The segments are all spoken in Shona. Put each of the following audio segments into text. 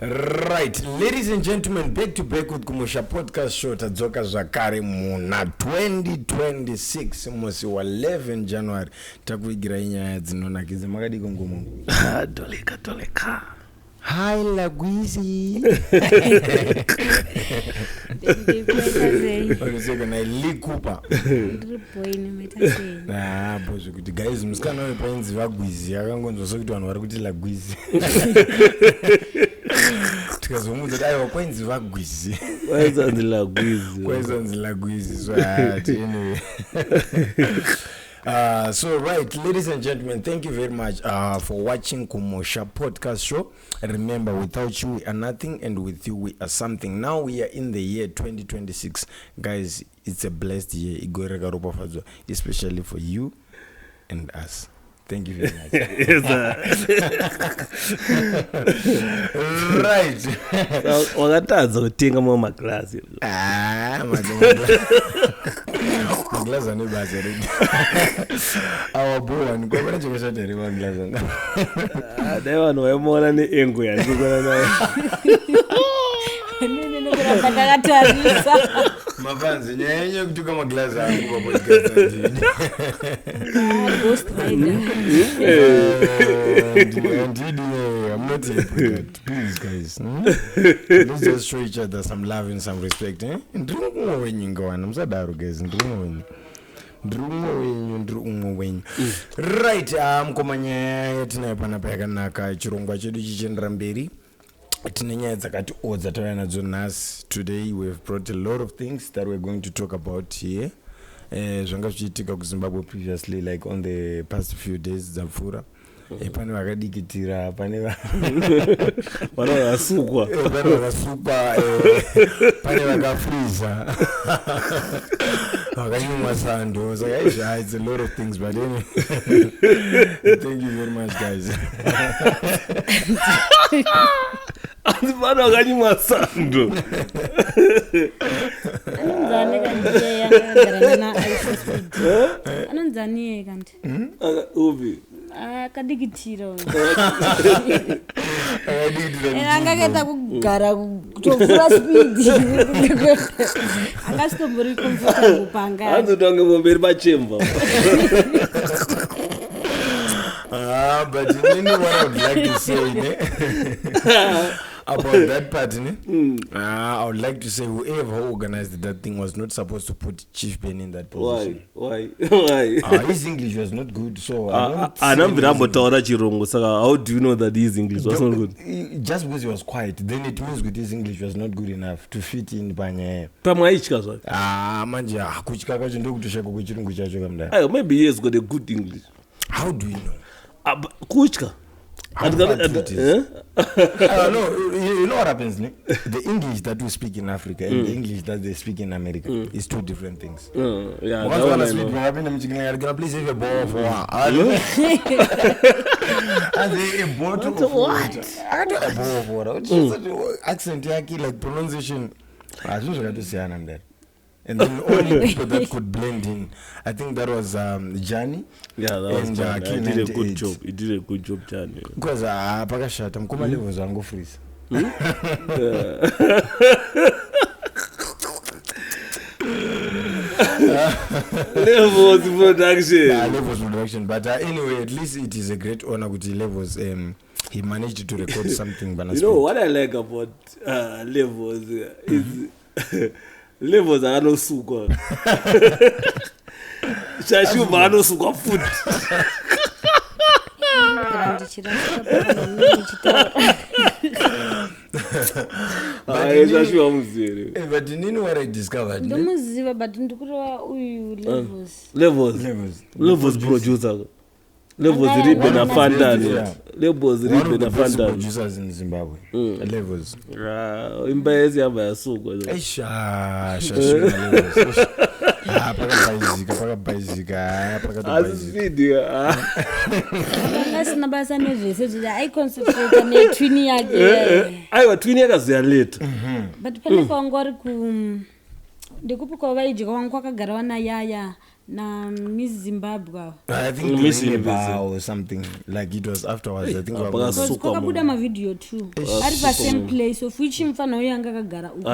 Right, ladies and gentlemen, back to back with Kumusha Podcast Show. Tadzoka zvakare muna 2026 musi wa 11 January. Takuvigirai nyaya dzinonakidza. Makadiko ngumu? Doleka, doleka. Hi Lagwizi. Ndiri Na Lee Cooper. Boy nemaita sei? Ah, bo zvekuti guys, musikana uyu painzi vagwizi akangonzwa sekuti vanhu vari kuti lagwizi. Tikazomuudza kuti aiwa, kwainzi vagwizi. Waizanzi lagwizi. Kwaizonzi lagwizi. So anyway. So right, ladies and gentlemen, thank you very much for watching Kumusha Podcast Show. Remember, without you we are nothing, and with you we are something. Now we are in the year 2026. Guys, it's a blessed year. Igore rakaropafadzwa, especially for you and us. Thank you very much. Yes, sir. Right. Wakatadza kutenga mamwe maglazi. Ah, maglazi ane basa redu awabhowani kwapana chakashata here maglazi anga. Ah, dai vanhu vaimuona neengo yandikona nayo. Nini nokuramba ndakatarisa. Mapanzi nyaya yenyu yekutuka maglazi angu papodcast. Ah, Ghost Rider. Handidi, I'm not here for that. Please guys, Let's just show each other some love and some respect, eh? Ndiri umwe wenyu ngawana, musadaro guys, ndiri umwe wenyu. Ndiri umwe wenyu, ndiri umwe wenyu. Right, mukoma, nyaya yatinayo panapa yakanaka, chirongwa chedu chichiendera mberi. Tine nyaya dzakati o dzatauya nadzo nhasi. Today we have brought a lot of things that we're going to talk about here. Zvanga zvichiitika kuZimbabwe previously, like on the past few days dzapfuura. Pane vakadikitira, pane vana vakasukwa. Pane vakasukwa, pane vakafriza, vakanyumwa sando. Saka izvi, ah, it's a lot of things, but anyway, thank you very much, guys. Asi vana vakanyimwa sando. Anonzani kanti iye akagara naIShowSpeed? Anonzani iye kanti? Upi? Akadikitira. Akadikitira. Anga akaita kugara kutopfuura Speed, angasitombori comfortable panga. Hanzi mberi pachemba. Ah, but you know what I would like to say, ne? About that part, ne? Ah, I would like to say whoever organized that thing was not supposed to put Chief Ben in that position. Why, why, why? Ah, his English was not good, so I don't see Anambira any reason. ambotaura chirungu, saka how do you know that his English was not good? Just because he was quiet, then it means that his English was not good enough to fit in panyaya. Pamwe aitya zvake. Ah, manje, ah, kutya kwacho ndokutoshaka kwechirungu chacho kamudai. Aiwa, maybe he has got a good English. How do you know? Ah, kutya. How bad it is. Eh? No, you know what happens, ne? The English that we speak in Africa and the English that they speak in America is two different things. Yeah, Once that one wanna I speak, know. vakapinda muchingirani, "Can I please have a bottle of water?" Anzi, a bottle of water. Akati, a bottle of water. Which is accent yake, like pronunciation, hazvinhu zvakatosiyana mudare. And then the only people that could blend in, I think that was Johnny. Yeah, that was And, Johnny. He did a good K98. job. He did a good job, Johnny. Because pakashata, mukoma Levels angofreeze. Levels Production. Yeah, Levels Production. But anyway, at least it is a great honor kuti Levels, he managed to record something bana. You know what I like about Levels is Levels akanosukwa, Shashuma anosukwa futi. Ndogara ndichirasika pamunhu ndichitaura. Hayi, Shashuma muzere. Eh, but inini what I discovered, ne? Ndomuziva, but ndikureva uyu Levels. Levels. Levels. Levels producer. Levels Anga- Ribe naFantani. Levels One of Ribe the best naFantani. producers in Zimbabwe. Levels. Imba yese yabva yasukwa. Eish, ah, Shashuma Levels. Eish. Ah, pakabhaizika, pakabhaizika, ah, Asi pakatobhaizika. Speed Anga asina basa nezvese zvo, aiconcentrata netwini yake. Aiwa, twini yakazoya later. But pane kwanga uri ku, ndekupi kwavaidya, wangu kwakagara wana Yaya. naMiss Zimbabwe ava. I think Miss they were in a Universe. bar or something like it was afterwards. I think Hey, vaku- Because Sukwa kwakabuda munhu. mavhidhiyo two ari pasame place, of which mufana uyu anga akagara uku.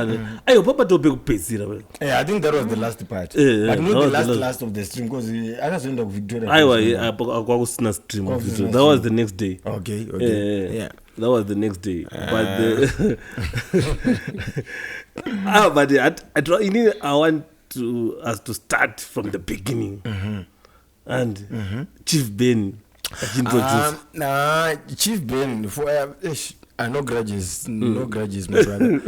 Aiwa, papatoo pekupedzisira we. Yeah, I think that was the last part. Eh, But eh, not that the was the last last- last of the stream because akazoenda kuVictoria. Aiwa, Falls. kwakusina stream. Kwakusina That was the next day. Okay. Yeah. That was the next day. But the ah, but inini I want to us to start from the beginning. And Chief Ben achiintroduce. Nah, Chief Ben, for ish, no grudges, no grudges, my brother.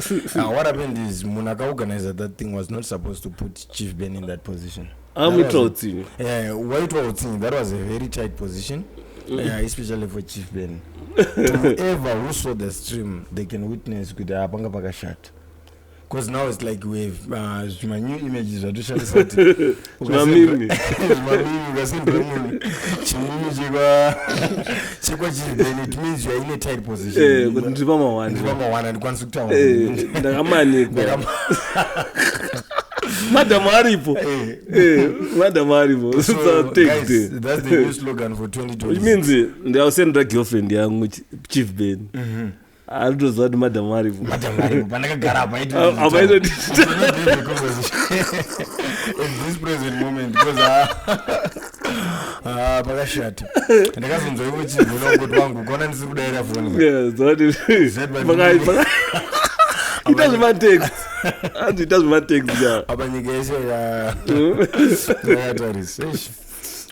What happened is munhu akaorganizer that thing was not supposed to put Chief Ben in that position. Amuitira utsinye. Yeah, waitwa utsinye. That was a very tight position, yeah, especially for Chief Ben. To whoever who saw the stream, they can witness kuti ah, panga pakashata. Because now it's like we've zvima new images zvatoshandisa kuti Zvimamimi. Zvimamimi, ukasendera munhu chimimi chekwa Chief Ben, it means you are in a tight position. Eh, kuti ndiri pamawani. Ndiri pamawani, handikwanisi kutaura. Eh, ndakamanikwa. Madhamu aripo. Eh, madhamu aripo. So, So, take guys, the- that's the new slogan for 2020. Which means ndausendera girlfriend yangu Chief Ben. Aritoziva kuti madhamu aripo. Madam aripo, pandakagara apa, Ah, apa ito- At this present moment, because ah, pakashata. Ndakazonzwa ivo chibvuna kungoti wangu ukaona ndisiri kudaira foni. Yeah, zoti Zed by ita zvematext, anzi ita zvematext ya. Apa nyika yese yakatarisa. Eish.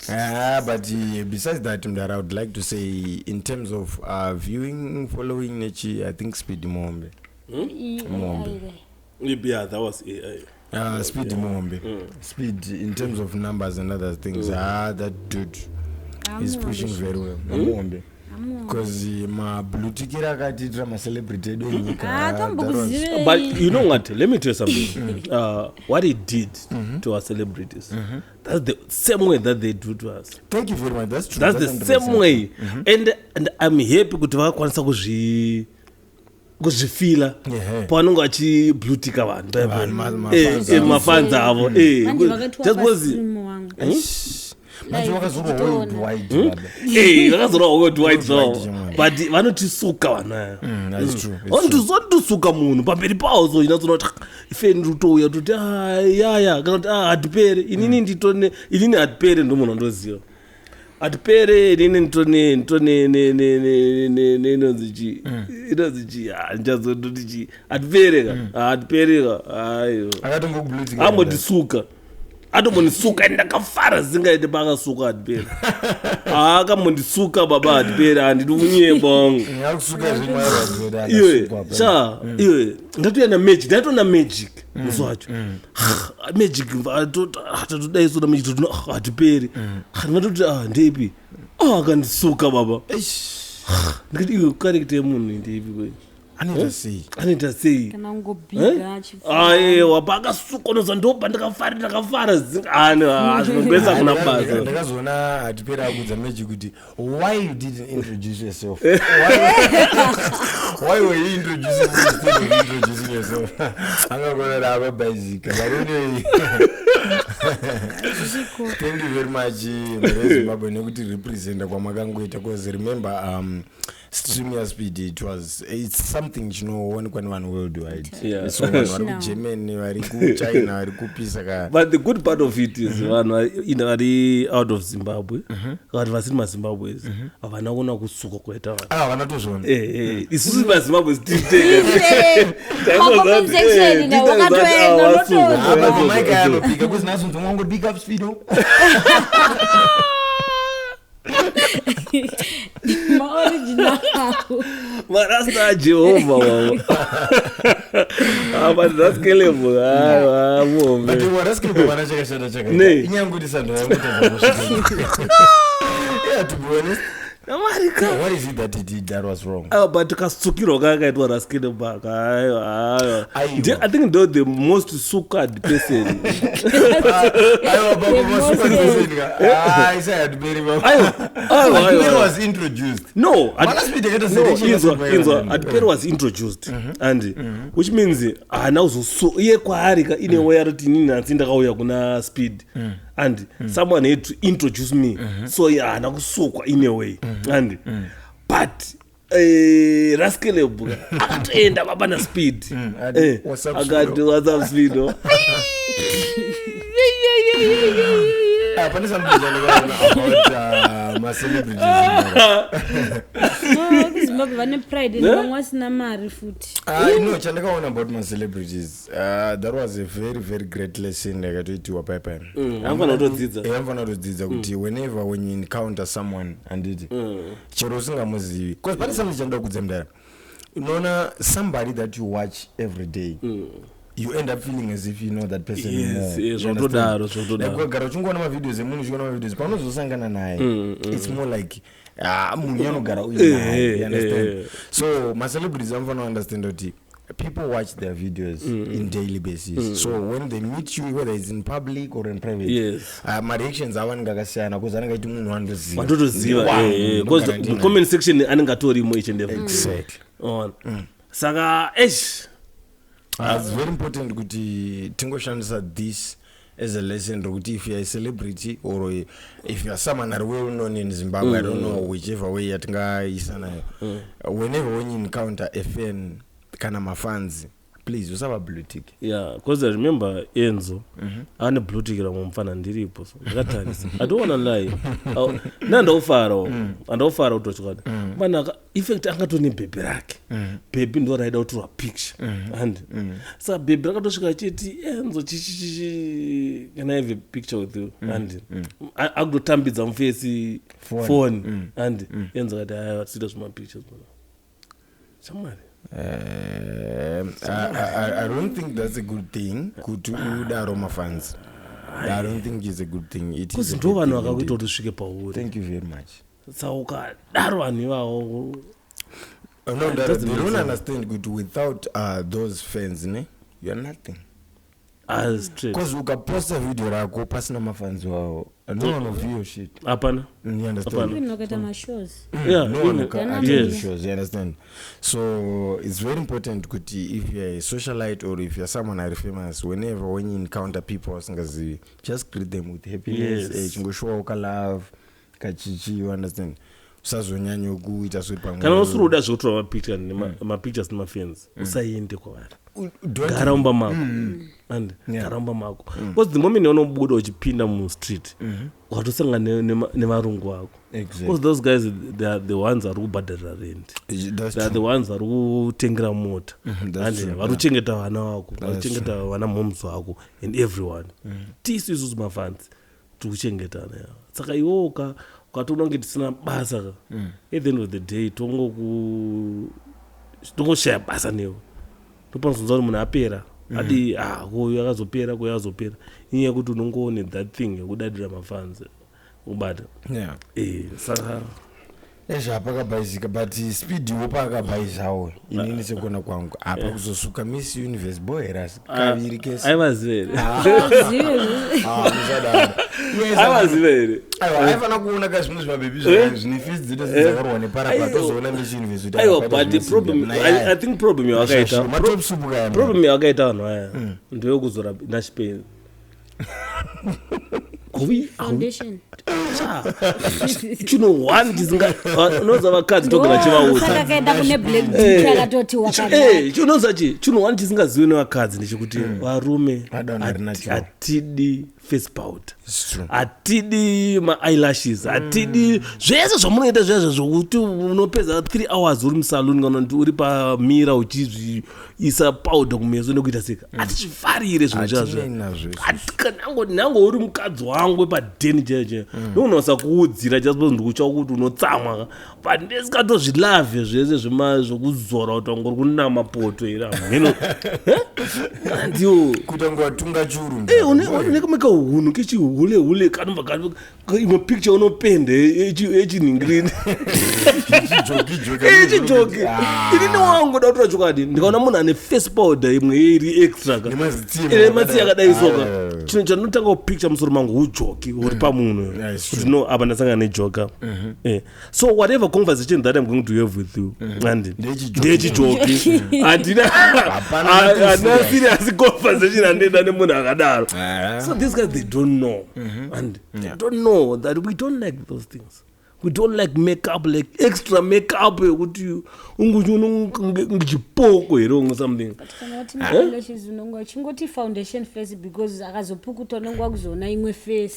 Ah, but besides that, Mdara, I would like to say in terms of viewing, following nechi, I think Speed Mombe. Mombe. Yeah, that was AI. Speed Mombe. Speed in terms of numbers and other things. Ah, that dude is pushing very well. Mombe. Because mablutikira akatiitira macelebrity edu enyika. Ah, Ah, that was- tombokuzivei. But you know what, let me tell you something. What he did to our celebrities, that's the same way that they do to us. Thank you very much. That's true. That's the 100%. same way. And I'm happy kuti vakakwanisa kuzvifila Yeah. pavanonge vachiblutika vanhu. Vanhu, mafans avo. Mafans avo. Manje vakatiwa Just because pastream wangu. Eish. Manje Like, vakazorwa tichitoona. worldwide, baba. Vakazorwa worldwide zvavo, Worldwide, but vanotisuka vanhu aya. That's true. It's true. Vanotosuka munhu pamberi pawo, so inatsoona kuti ifeni rutouya toti, "Ah, yaya," kana kuti, "Ah, hatipere." Inini nditone, inini hatipere, ndo munhu andoziva hatipere. Inini nditone nditone inonzi chi, inonzi chi, ah, ndichazondoti chi, hatipere ka. Ah, hatipere ka, ayo. Akatongokublutika. Ambondisuka, atombondisuka, and ndakafara zingaite paakasuka hatipere. Akambondisuka baba hatipere, handidi kunyeba wangu. Akusuka zvimwe. Iwe sha, iwe ndatoenda magic, ndatoona magic musi wacho. Magic tatodai sona magic, totona hatiperi. Ndingatoti, ah, ndeipi? Ah, akandisuka baba. Ndikati, iwe, karekta yemunhu ndeipi kwe? Anoita sei? Anoita sei? Kana kungobhiga. Aiwa, paakasuka unoza ndopa ndakafara, ndakafara zvinobesa kuna basa. Ndakazoona hatiperi akudza magic kuti, "Why you didn't introduce yourself? Why were you introducing me instead of introducing yourself?" Angakona raababhaizika. But anyway, thank you very much, mureZimbabwe, nekuti representa kwamakangoita, because remember, stream yaSpeed, it's something chinoonekwa nevanhu worldwide. So vanhu vari kuGermany, vari kuChina, vari kupisa ka. But the good part of it is vanhu vari out of Zimbabwe, kana kuti vasiri maZimbabwes, havana kuona kusuka kwaita vanhu. Ah, vanatozviona. Isusu maZimbabwes Ma-comment section, na wakatoenda, unotoona. Mike anopika kuzi nhasi unzonga big up Speedo. Maoriginal. Marasta aJehovha wavo, but that's Caleb. But waraskiripo vana chakashata chakaita. Nei. Inyaya yekuti sando yangotadza kusvika. Yeah, to be honest. Amarika. What is it that he did that was wrong? Aiwa, but kasukirwa kaakaitwa Raskelebak, aiwa, aiwa. Aiwa. I think ndo the most sukad person. Aiwa, baba, The masuka most- ndiseni ka. Ah, isai hatiperi baba. Aiwa, aiwa, Hatiperi aiwa. was introduced. No, Mana Speed yakaita no, selection inzwa, yasati inzwa, maererano. Hatiperi was introduced, and which means haana kuzosu iye kwaari ka ine way aroti, "Inini nhasi ndakauya kuna Speed." And someone had to introduce me, so haana kusukwa in a way. And but Ras Caleb akatoenda baba naSpeed. Ati, "What's up, Akati, Speedo?" "What's up, Speedo?" Ah, pane something chandakaona about macelebrities. No, kuZimbabwe vane pride and vamwe vasina mari futi. Ah, no, chandakaona about macelebrities, that was a very, very great lesson yakatoitiwa paipai. Anofanira kutodzidza. Anofanira kutodzidza kuti whenever when you encounter someone, handiti, chero usingamuzivi, because pane something chandoda kudza mudara. Unoona somebody that you watch every day, you end up feeling as if you know that person Yes, more. yes, You understand? zvotodaro, zvotodaro. Like, ukagara uchingoona mavideos emunhu, uchiona mavideos, paunozosangana naye, it's more like, ah, munhu anogara uinaye, you understand? So macelebrities anofanira kuunderstand kuti people watch their videos in daily basis, so when they meet you, whether it's in public or in private, mareactions avo anenge akasiyana because anenge aiti munhu wandoziva. Watotoziva. Wangu, Because ndogara ndinaye. mucomment section anenge atorimo each and every. Exactly. Ona. Saka eish. It's very important kuti tingoshandisa this as a lesson rokuti if you are a celebrity or if you are someone ari well known in Zimbabwe, I don't know whichever way yatingaisa nayo, whenever when you encounter a fan kana mafans, please usava blue tick. Yeah, because I remember Enzo ane blue tick ramwe mufana ndiripo, so ndakatarisa. I don't wanna lie, nandaufarawo, andaufara kutochokwadi mana. In fact angatone bhebhi rake, bhebhi ndo raida kutorwa picture, and saka bhebhi rakatosvika achiti, "Enzo, chichichichi, can I have a picture with you?" And akutotambidza mufesi Phone. phone, and Enzo akati, "Aiwa, tiita zvemapictures mana shamwari." I don't think that's a good thing kuti udaro mafans. I don't think it's a good thing. It is Kuzi a ndo bad vanhu thing vakakuita indeed. kuti usvike pauri. Thank you very much. Saka ukadaro vanhu ivavo No, It that, doesn't they make don't sense. understand kuti without those fans, ne, you are nothing. Ah, straight. Because ukaposta video rako pasina mafans wavo, no one will view your shit. Hapana. You understand? Hapana. Even vakaita mashows. Yeah, No one even- will They're not attend Yes. the shows, you understand? So it's very important kuti if you're a socialite or if you're someone ari famous, whenever when you encounter people vasingazivi, just greet them with happiness. Yes. Chingoshowawo kalove kachichi, you understand? Usazonyanya kuita suri pamwe. Kana usiri kuda zvekutora mapicture mapictures nemafans, usaende kwavari. Don't- Gara mumba mako and gara mumba mako, because the moment yaunobuda uchipinda mustreet, watosangana nevarungu vako. Because those guys, they are the ones vari kubhadharira rent. That's They are the true. ones vari kutengera mota. That's And true, vari kuchengeta vana vako, vari That's kuchengeta vana moms vako and everyone. Tisu isusu mafans tiri kuchengetana ya. Saka iwewo ukatoona kunge tisina basa ka, at the end of the day tongoshaya basa newe. Topanozonza kuti munhu apera adi, ah, koyo akazopera, koyo akazopera, inyaya yekuti unongoone that thing yekudadira mafans ubata. Saka Ezvo hapakabhaizika, but Speed paakabhaizawo, inini sekuona kwangu apa kuzosuka Miss Universe boy here, asi kaviri kese. Aivaziva here? Azive. Ah, musadaro. Yes, Aivaziva here? Aiwa, aifana kuona ka zvimwe zvimabhebhi zvine fesi dzedu dzakarwa neparapa, tozoona Miss Universe kuti Aiwa, apa but the zvinosimba. problem, I think problem yawakaita Matopsupu kaya. problem yawakaita vanhu aya ndeyekuzora nashipeni. Foundation. Chino one chisinga unoza vakadzi togara chivaudza. Saka akaenda kune Black Beauty akatoti wakanaka. Chinoza chi chinhu one chisingazivi nevakadzi ndechekuti varume Vada vanhu vari natural. hatidi face powder, It's true. hatidi maeyelashes, hatidi zvese zvamunoita zvezvo zvokuti unopedza 3 hours uri musaluni kana kuti uri pamira uchizviisa powder kumeso nekuita seka. Hatizvifarire zvinhu zvazvo. Hatinei nazvo isusu. Nhango uri mukadzi wangu wepadheni chaiyo chaiyo, ndounosa kuudzira just because ndikutsva kuti unotsamwa ka, but ndisingatozvilavhe zvese zvekuzora kuti wangori kunama poto here hameno andiwo. Kuita nguva tunga churu. Une kamwe kahunhu kechihule hule kanobva imwe picture unopenda yechinhingirini yechijoki. Inini wangu da kutora chokwadi, ndikaona munhu ane face powder imwe iri extra ka, Nemazitsiye ine matsiye akadai soka, Ah. chinhu chandinotanga kupicture musoro mangu ujoki uri pamunhu. Yeah, it's true. Kuti no, apa ndasangana nejoker. So whatever conversation that I'm going to have with you, and Ndechijoki. ndechijoki, handina Hapana handina nothing serious conversation handienda nemunhu akadaro. Ah. So these guys, they don't know, and they don't know that we don't like those things. We don't like makeup, like extra makeup yekuti unguchipoko here ungu something. Kana kuti maeyelashes, unonga uchingoti foundation face, because akazopukuta unonge wakuzoona imwe face,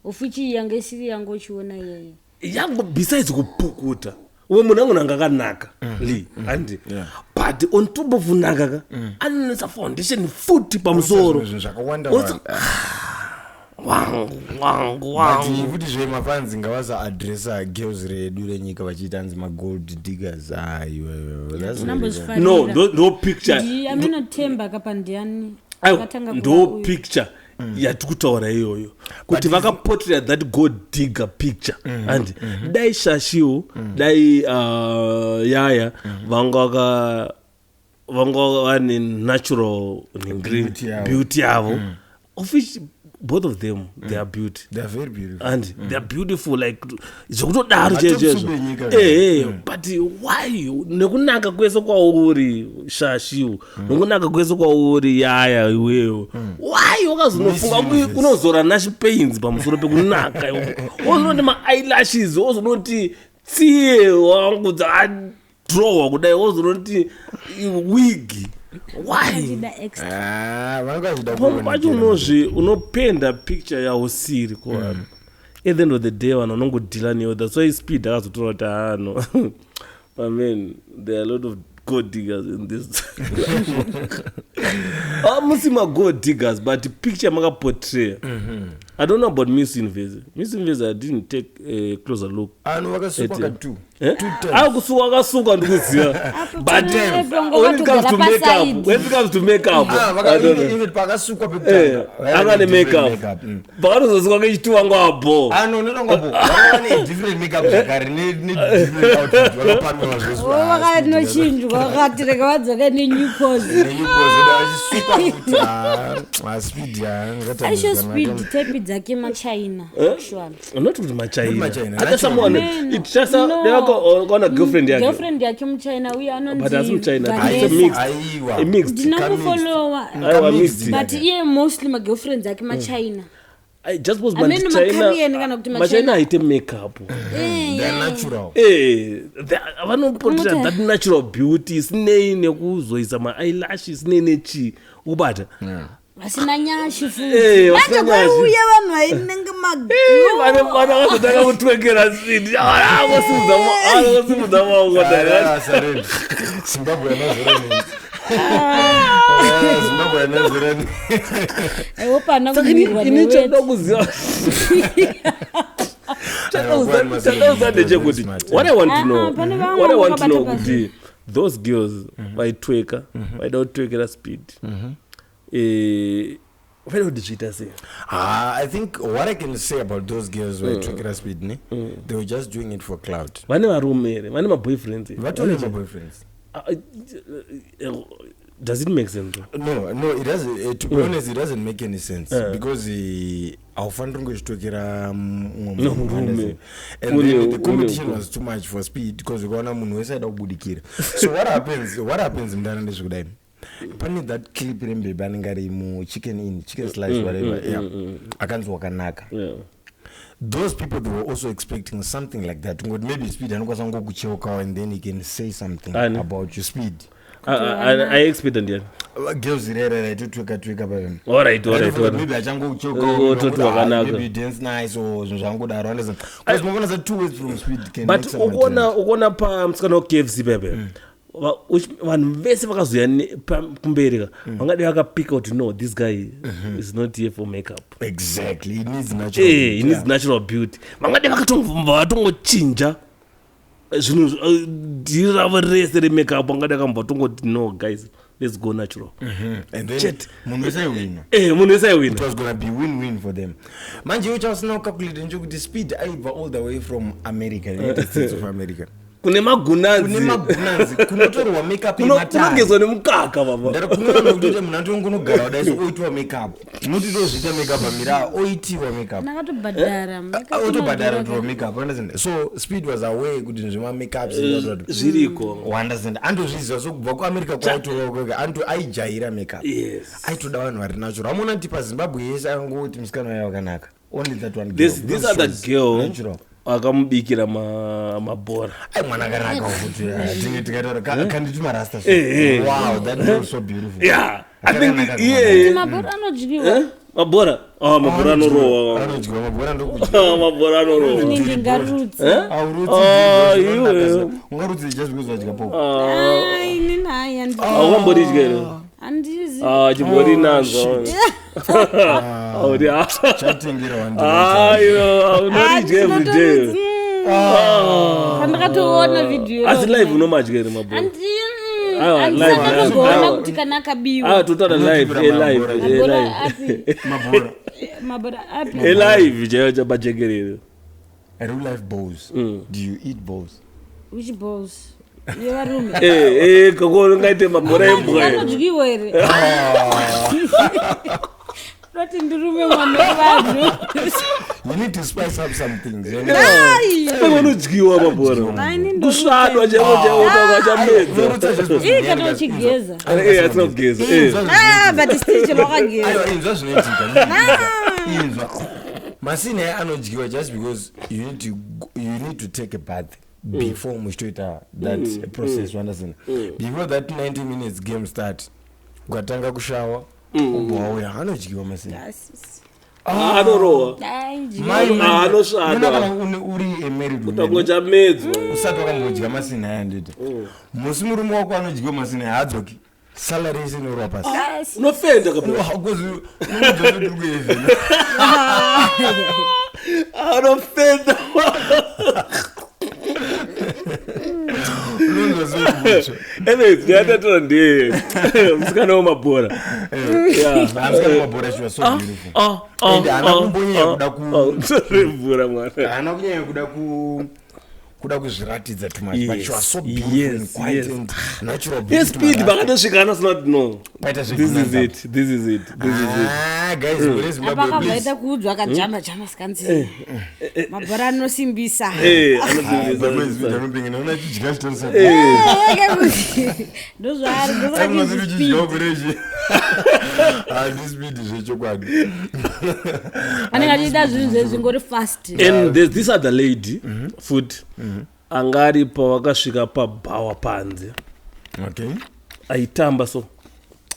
ofuchi yange isiri yange uchiona iyeye. Yangu, besides kupukuta, umwe munhu angona anga akanaka li handi, but on top of kunaka ka, anonetsa foundation futi pamusoro. Zvinhu zvakawanda wanda. Wangu, wangu, But wangu. futi zvemafanzi ngavasaadresa girls redu renyika vachiita anzi magold diggers. Aiwa. No, ndo picture. Aminotemba kapa ndiani? Aiwa, akatanga ndo kuva uyu. picture yatiri kutaura iyoyo, kuti vakaportray that gold digger picture. And dai Shashiwo, dai Yaya vanga vane natural ningiri- Beauty yavo. Beauty yavo, of which both of them, they are beauty. They are very beautiful. And they are beautiful, like zvekutodaro. Matopsupe Chaizvo enyika. Ehe, but why nekunaka kwese kwauri, Shashiwo, nekunaka kwese kwauri, Yaya, iwewe, why wakazonofunga Miss Universe. kunozora nash pains pamusoro pekunaka iwe? Wozonoti maeyelashes, wozonoti tsiye wangu dzakadrowa kudai, wozonoti wig, why? Achida extra. Ah, vanenge vachida Pamwe pacho kuonekera. unozvi unopenda picture yausiri kuvanhu. At the end of the day, vanhu vanongodhila newe. That's why Speed akazotora kuti, "Ah, no, I mean, there are a lot of gold diggers in this." Ah, musi magold diggers, but picture makaportray. I don't know about Miss Universe. Miss Universe, I didn't take a closer look. Vanhu vakasukwa Eti. ka two. Eh? Two times. Ah, kusuka akasuka ndikuziva, but Apo when it comes to vakatogara makeup, paside. when it comes to makeup, Ah, I don't know. even pakasukwa Eh, pekutanga anga nemakeup, pakatozosuka kechituwa ngwabo. Ah, no, nonongapo vanga vane different makeup zvakare nedifferent outfit vakapanwa zvese. Oh, vakanochinjwa, vakati rega vadzoke nenew pose. Vachisukwa futi. Ah, Speed. Aisho Speed tepi dzake machina, actually. Not kuti maChina. Not maChina, Ata natural. someone No, it just no. akaona girlfriend yake. Girlfriend yake muchina uye. But asi muChina, it's a anonzi mixed. Aiwa. A mixed. Ndinamufolowa. Aiwa, mixed. But iye mostly magirlfriends ake machina. I just was Amene maKorean kana kuti maChina maChina. aite makeup. They're natural. Eh, vanopotera Unoti- that natural beauty isinei nekuzoisa maeyelash, isinei nechii, ukubata. Vasina nyashi. Eh, vasina futi nyashi. kwaiuya vanhu vainenge Vane vana vazotanga kutwekera Speed, angosimudza maoko. Ah, surrender. Zimbabwe yanazorani. Ah, Zimbabwe yanazorani. aiwopana Saka kumirwa ini chanoda neweti. kuziva, Aiwa, chanoda ndechekuti smart. what I want to Ah, know, pane vamwe what I want to know vakabata. kuti those girls vaitweka, vaida kutwekera Speed, vaida kuti zviita sei? Ah, I think what I can say about those girls who were Speed, ne? They were just doing it for clout. Vane varume here? Vane maboyfriends here? Vatori maboyfriends. Ah, does it make sense though? No, it doesn't. To be honest, it doesn't make any sense because haufaniri kungochitokera mumwe No, munhu, murume. understand? And then the competition was too much for Speed because ukaona munhu wese aida kubudikira. So what happens? What happens, mudana, ndezvekudai. Pane that clip rembebe anenge ari muchicken in chicken slice, whatever, yeah. Akanzi wakanaka. Those people, they were also expecting something like that, ngoti maybe Speed anokwanisa ngokucheukawo and then he can say something Ani? about your Speed. Aiexpecta ndiani? Girls rere raitotweka tweka pavena. Alright, alright. Maybe Ototi wakanaka. maybe dance nice or zvinhu zvangodaro, understand? Because mavona sa two words from Speed can But make someone ukuona trend. ukuona pamusikana weKFC pepe, vanhu vese vakazoya kumberi ka, vangadai vakapika kuti, no, this guy is not here for makeup. Exactly, he needs natural Eh, beauty, he needs yeah. natural beauty. Vangadai vakatongobva vatongochinja zvinhu dhiri ravo rese remakeup, vangadai vakambva vatongoti, no guys, let's go natural. And then Chete. munhu wese aiwina. Eh, munhu wese aiwina. It was gonna be win-win for them. Manje iwe chausina kucalculate ndechekuti Speed aibva all the way from America, United States of America. Kune magunanzi. Kune magunanzi kunotorwa makeup yematare. Kunogezwa nemukaka baba. Ndari kunoona kuti munhu atongonogara kudai so oitiwa makeup. Unotitozviita makeup amira oitiwa makeup. Ndakatobhadhara. Otobhadhara kutirwa makeup, understand? So Speed was aware kuti zvema makeups Zviriko. Understand, andozviziva. So kubva kuAmerica kwaaitorwa kwega anto aijaira makeup. Aitoda vanhu vari natural. Amona kuti paZimbabwe yese angoti musikana waye wakanaka, only that one girl, This because other she was girl natural. akamubikira mabhora. Ai, mwana akanaka futi. Tinge tikataura kanditi marasta so. Eh, eh. Wow, that girl was so beautiful. Yeah, I think Akanaka. iye. Mabhora anodyiwa? Eh? Mabhora, ah, mabhora anorowa. Anodyiwa mabhora, ndokudya. Ah, mabhora anorowa. Ini ndingarutsi. Eh? Ah, iwe. Ungarutsi just because wadya pop. Ah, inini hayi. Aukambodidya here? Handizi. Ah, chimbori nanzo. Auri. Chatengera. Ah, iwe unoridya every day. Pandakatoona vhidhiyo. Asi live unomadya here mabhora? Aiwa, live, Andisakatozoona aiwa. kuti kana akabiwa. Ah, totaura live, Unotibira live, mabhora. Mabhora live. api? Mabhora. Mabhora api? Live chaiyo chapajekerere. Real life balls. Do you eat balls? Which balls? Yevarume? Eh, eh, kokoro ngaite mabhora embwa here. Anodyiwa here? Roti ndirume mwana wevanhu. You need to spice up some things, you know? Ai! Pamwe unodyiwa mabhora. Ai, ini Kusvadwa chaiwo chaiwo Unorutsa uchamedza. just because Ii, munhu kana anenge uchigeza. Eh, asina kugeza. Eh. Inzwa Ah, but still chero wakageza. Aiwa, inzwa zvinoitika. Inzwa, masini aya anodyiwa just because you need to take a bath before muchitoita that process, you understand? Before that 90 minutes game start, ukatanga kushawa, ubva wauya, anodyiwa masini. Ah, anorowa. Ai, Mai- Ah, anosvada. Unoona kana uri a married woman, Utangocha-medzwa. usati wakambodya masini aya, nditi musi murume wako anodyiwa masini aya, haadzoki, salary yese inorwa pasi. Asi. Unofenda kabisa. Because unonzwa kuti uri kuheaven. Anofenda. Unonzwa sekukutsva. Anyways, ndiyatatora ndiye musikana wemabhora. Yeah. Musikana wemabhora, she was so beautiful. Ah, ah, And haana ah, kumbonyanya ah, kuda ah, mvura mwana. Haana kunyanya kuda kuzviratidza too much, but she was so beautiful and quiet and natural beauty to Yespeed my vakatosvika anasina kuti no. Paita This is zvekunanza. it. This is it. This is it. Ah, guys, gore Apa Zimbabwe, please. akabvaita kuudzwa akajamba jamba, sikanzi mabhora anosimbisa. Eh, Ah, anosimbisa, Zimbabwe is anosimbisa. anopinga, naona chidya chitorisa. Ndozvaari. Anoona chidya Ndosakachinzi kurechi. Handi speed zvechokwadi. anenge achiita zvinhu zvezvingori fast. And there's this other lady futi anga ari pavakasvika pabhawa panze. Okay. Aitamba so.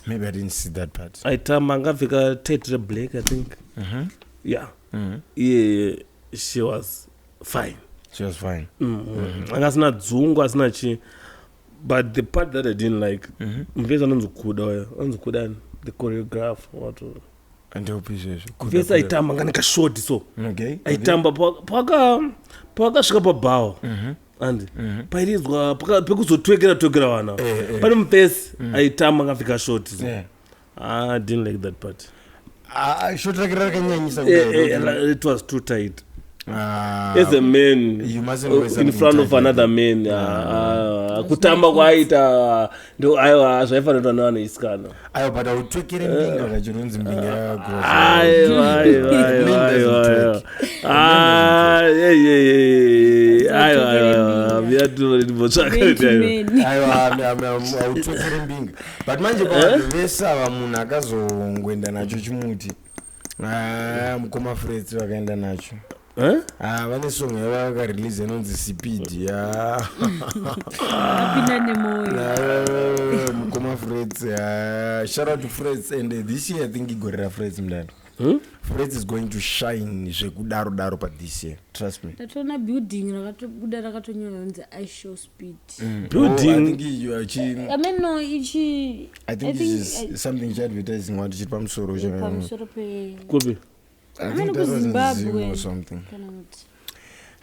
Maybe I didn't see that part. Aitamba, angapfeka tight reblack, I think. Yeah, iye she was fine. She was fine. Anga asina dzungu, asina chii, but the part that I didn't like, mufesi anonzi Kuda uya, anonzi Kudani, the choreographer, what? Ndeupi izvezvo? Mufesi aitamba anga nekashoti so. Okay. Aitamba pavakasvika pabhawa andi pairidzwa pekuzotwekera twekera vana. Eh, eh. Pane mufesi aitamba angapfeka shoti so. Yeah. I didn't like that part. Ah, shoti rake rakanyanyisa Eh, kudai. eh, it was too tight. Ah, As a man you mustn't wear in something front of tight like another man, ah, ah, kutamba kwaaita ndo aiwa zvaifanira kuitwa nevanhu isikana. Aiwa, but autwekere mbinga kachironzi mbinga yakagrosa. Aiwa, aiwa, aiwa, aiwa, aiwa. Ah, yeah, yeah, yeah, yeah. Aiwa, aiwa, miyatimotsvaka kuti aiwa. Aiwa, autwekere mbinga, but manje pavanhu vese ava munhu akazongoenda nacho chimuti. Ah, mukoma Frets vakaenda nacho. Eh? Ah, vane song yavakarelease inonzi Speed ya. Apinda nemwoyo. Ah, mukoma Frets. Ah, shout out to Frets, and this year I think igore raFrets mudani. Frets is going to shine zvekudaro daro pa this year, trust me. Ndatoona building rakatobuda rakatonyorwa kunzi "I Show Speed". Building. Oh, I think you are I mean, no, ichi I think this is something cheadvertising wati chiri pamusoro pamusoro pe Kupi? I I think mean, that was in kuZimbabwe. Zim or something. Kana kuti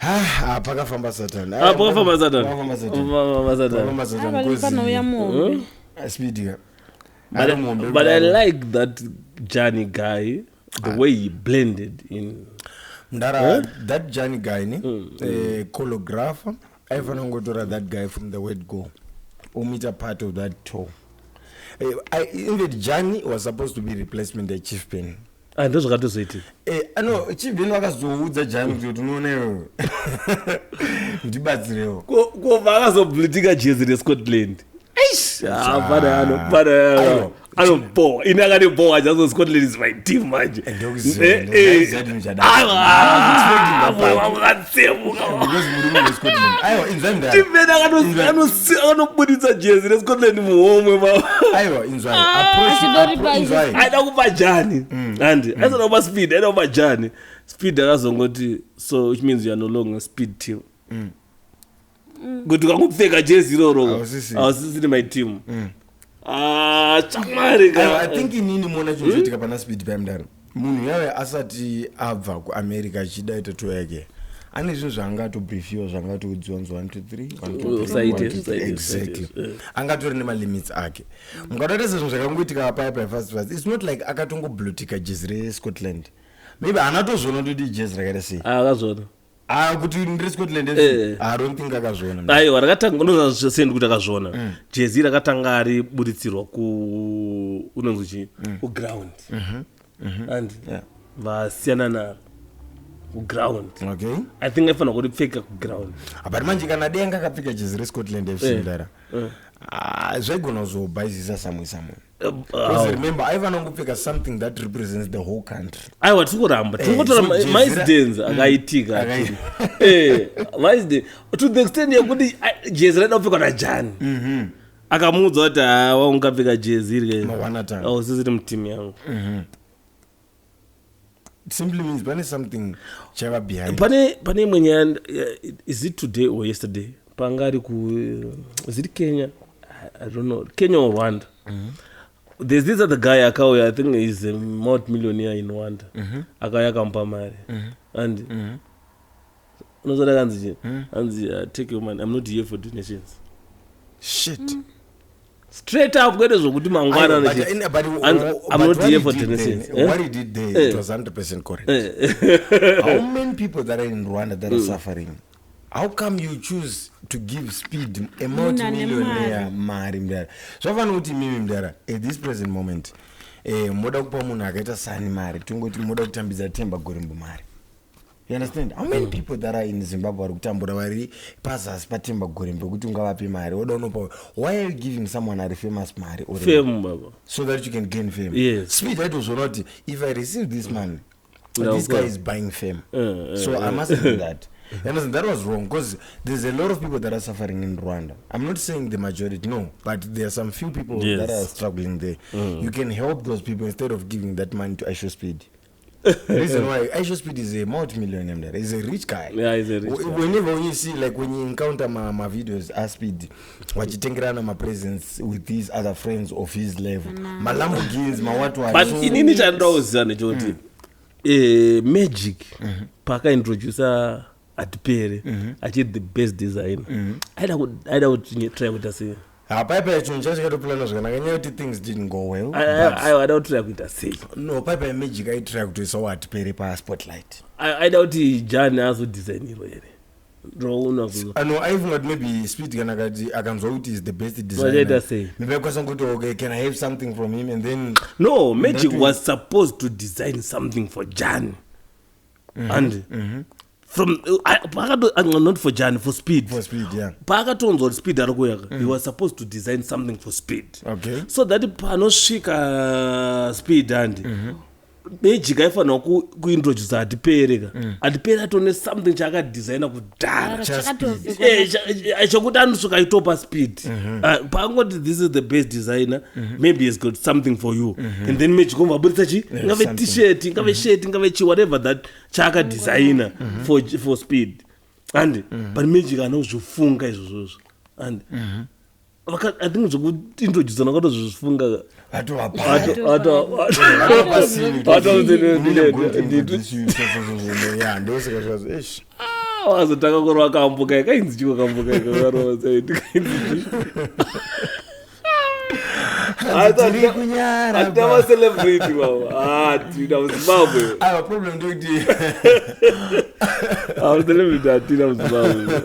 Ah, pakafamba Satan. Ah, pakafamba Satan. Pakafamba Satan. Pakafamba Satan. Pakafamba Satan. Ah, panouya muhombe. Ah, speed ka. But I like that Johnny guy, the way he blended in. Mdara, that Johnny guy ne, choreographer. Aifanira kungotora that guy from the word go, omuita part of that tour. In fact, Jani was supposed to be replacement yaChief Ben. Ah, ndozvakatozoitika. No, Chief Ben vakazoudza Jani kuti unoona iwewe, ndibatsirewo. Kobva akazobhulitika jezi reScotland. Eish, ah, pana Aiwa. Anobowa ini, akanibowa jazo. Scotland is my team manje. Ndokuziva, Eh. ndaiziva kuti muchada. Aiwa, I was expecting that part. wakatsemuka. Because murume weScotland, aiwa, inzwai mudara. Chief Ben akanobuditsa jezi reScotland muhomwe ma. Aiwa, inzwai. Achidori Inzwai. Aida kupa Jani handi, aisada kupa Speed, aida kupa Jani. Speed akazongoti, "So which means you are no longer Speed team, kuti ukangopfeka jezi iroro Hausisiri. hausisiri my team." Ah, chamwari. Aiwa, I think inini muona chinhu choitika pana Speed pamudaro, munhu yave asati abva kuAmerica achida ita tour yake, ane zvinhu zvaangatobriefiwa, zvaangatoudziwa nzi 1 2 3 1 2 3. Usaite, 1 2 3. usaite, Exactly. usaite, eh. Angatori nemalimits ake. Mukatoita sezvinhu zvakangoitika paya paya fast fast, it's not like akatongoblutika jezi reScotland. Maybe haana kuti jezi rakaita sei. Akazvona. Ah, kuti ndiri Scotland. Eh. I don't think akazviona. Aiwa, rakatanga unozasendi kuti akazviona. Jezi rakatanga riburitsirwa ku unonzi chii, kuground, and vasiyana naro kuground. I think aifanira kuripfeka kuground. But manje kana dai anga akapfeka jezi reScotland FC, mudara, ah, zvaigona kuzobhaizisa samwe samwe. Because remember, aifanira kungopfeka something that represents the whole country. Aiwa, tiri kuramba, tiri So kutora jezi maincidents akaitika. Maincident to the extent yekuti ah, jezi raida kupfekwa naJani, akamuudza kuti hawa, ungapfeka jezi iri Mawana tanga. ausisiri mutimu yangu. It simply means pane something chaiva behind. Pane imwe nyaya, is it today or yesterday, panga ari ku, is it Kenya? I don't know, Kenya or Rwanda. There's this other guy akauya, I think he's a multi millionaire in Rwanda. Akauya akamupa mari, and unozoti akanzi chii? Anzi, "Take your money, I'm not here for donations." Shit. Straight up, kwete zvokuti mangwana. Aiwa, but And but I'm not what here he for did donations, there, eh? what he did there, it was 100% correct. How many people that are in Rwanda that are suffering? How come you choose to give Speed, a multimillionaire, mari mudara? Zvafanira kuti mimi mudara, at this present moment, moda kupa munhu akaita sani mari, tongoti moda kutambidza Temba Gorimbo mari. You understand? How many people that are in Zimbabwe vari kutambura, vari pazasi paTemba Gorimbo, kuti ungavape mari? Woda unopa, why are you giving someone ari famous mari already? Fame, baba. So that you can gain fame. Yes. Speed aitozviona kuti if I receive this money, Yeah, this of guy course. is buying fame, so I must do that. You understand? That was wrong because there's a lot of people that are suffering in Rwanda. I'm not saying the majority, no, but there are some few people that are struggling there. You can help those people instead of giving that money to Aisha Speed. Reason why, Aisha Speed is a multi-millionaire there. He's a rich guy. Yeah, he's a rich guy. Whenever you see, like when you encounter ma videos aSpeed vachitengerana mapresents with these other friends of his level, maLamborghinis, mawhat. But inini chandoda kuziva ndechekuti Magic paakaintrodusa Atipere achiti the best designer, aida kuti try kuita sei? Hapaipai chinhu chacho chakatoplana zvakanaka, nyaya yekuti things didn't go well. Aiwa, aida kutry kuita sei? No, paipai Magic aitry kutoisawo Atipere paspotlight. Aida kuti Jani azodesignirwa here? Ndouna. No, aifunga kuti maybe Speed kana kati akanzwa kuti is the best Vachaita designer, sei? maybe akwanisa kuti, "Okay, can I have something from him?" And then No, Magic That was supposed to design something for Jan and from not for Jan, for Speed. For Speed, yeah. Paakatonzwa kuti Speed ari kuuya, he was supposed to design something for Speed so that panosvika Speed, handi, Magic aifanirwa kuintrodusa Atipere ka. Atipere atone something chaakadhisaina kudhara. Chakatopfekwa. Chokuti anosvika aitopa Speed. Paangoti this is the best designer, maybe he's got something for you, and then Magic omva abudisa chi, ingave Something. T-shirt, ingave shirt, ingave chi, whatever that chaakadhisaina for Speed. And but Magic haana kuzvifunga izvozvozvo, and I think zvokuintroducana kwatozvifunga. Vatovapa. Ndosaka zvazo, eish. Wazotanga kurova kambuka kainzi chiko, kambuka kainzi. Tiri kunyara. Hatina macelebrity baba, hatina muZimbabwe. Aiwa, problem ndekuti Celebrity hatina muZimbabwe.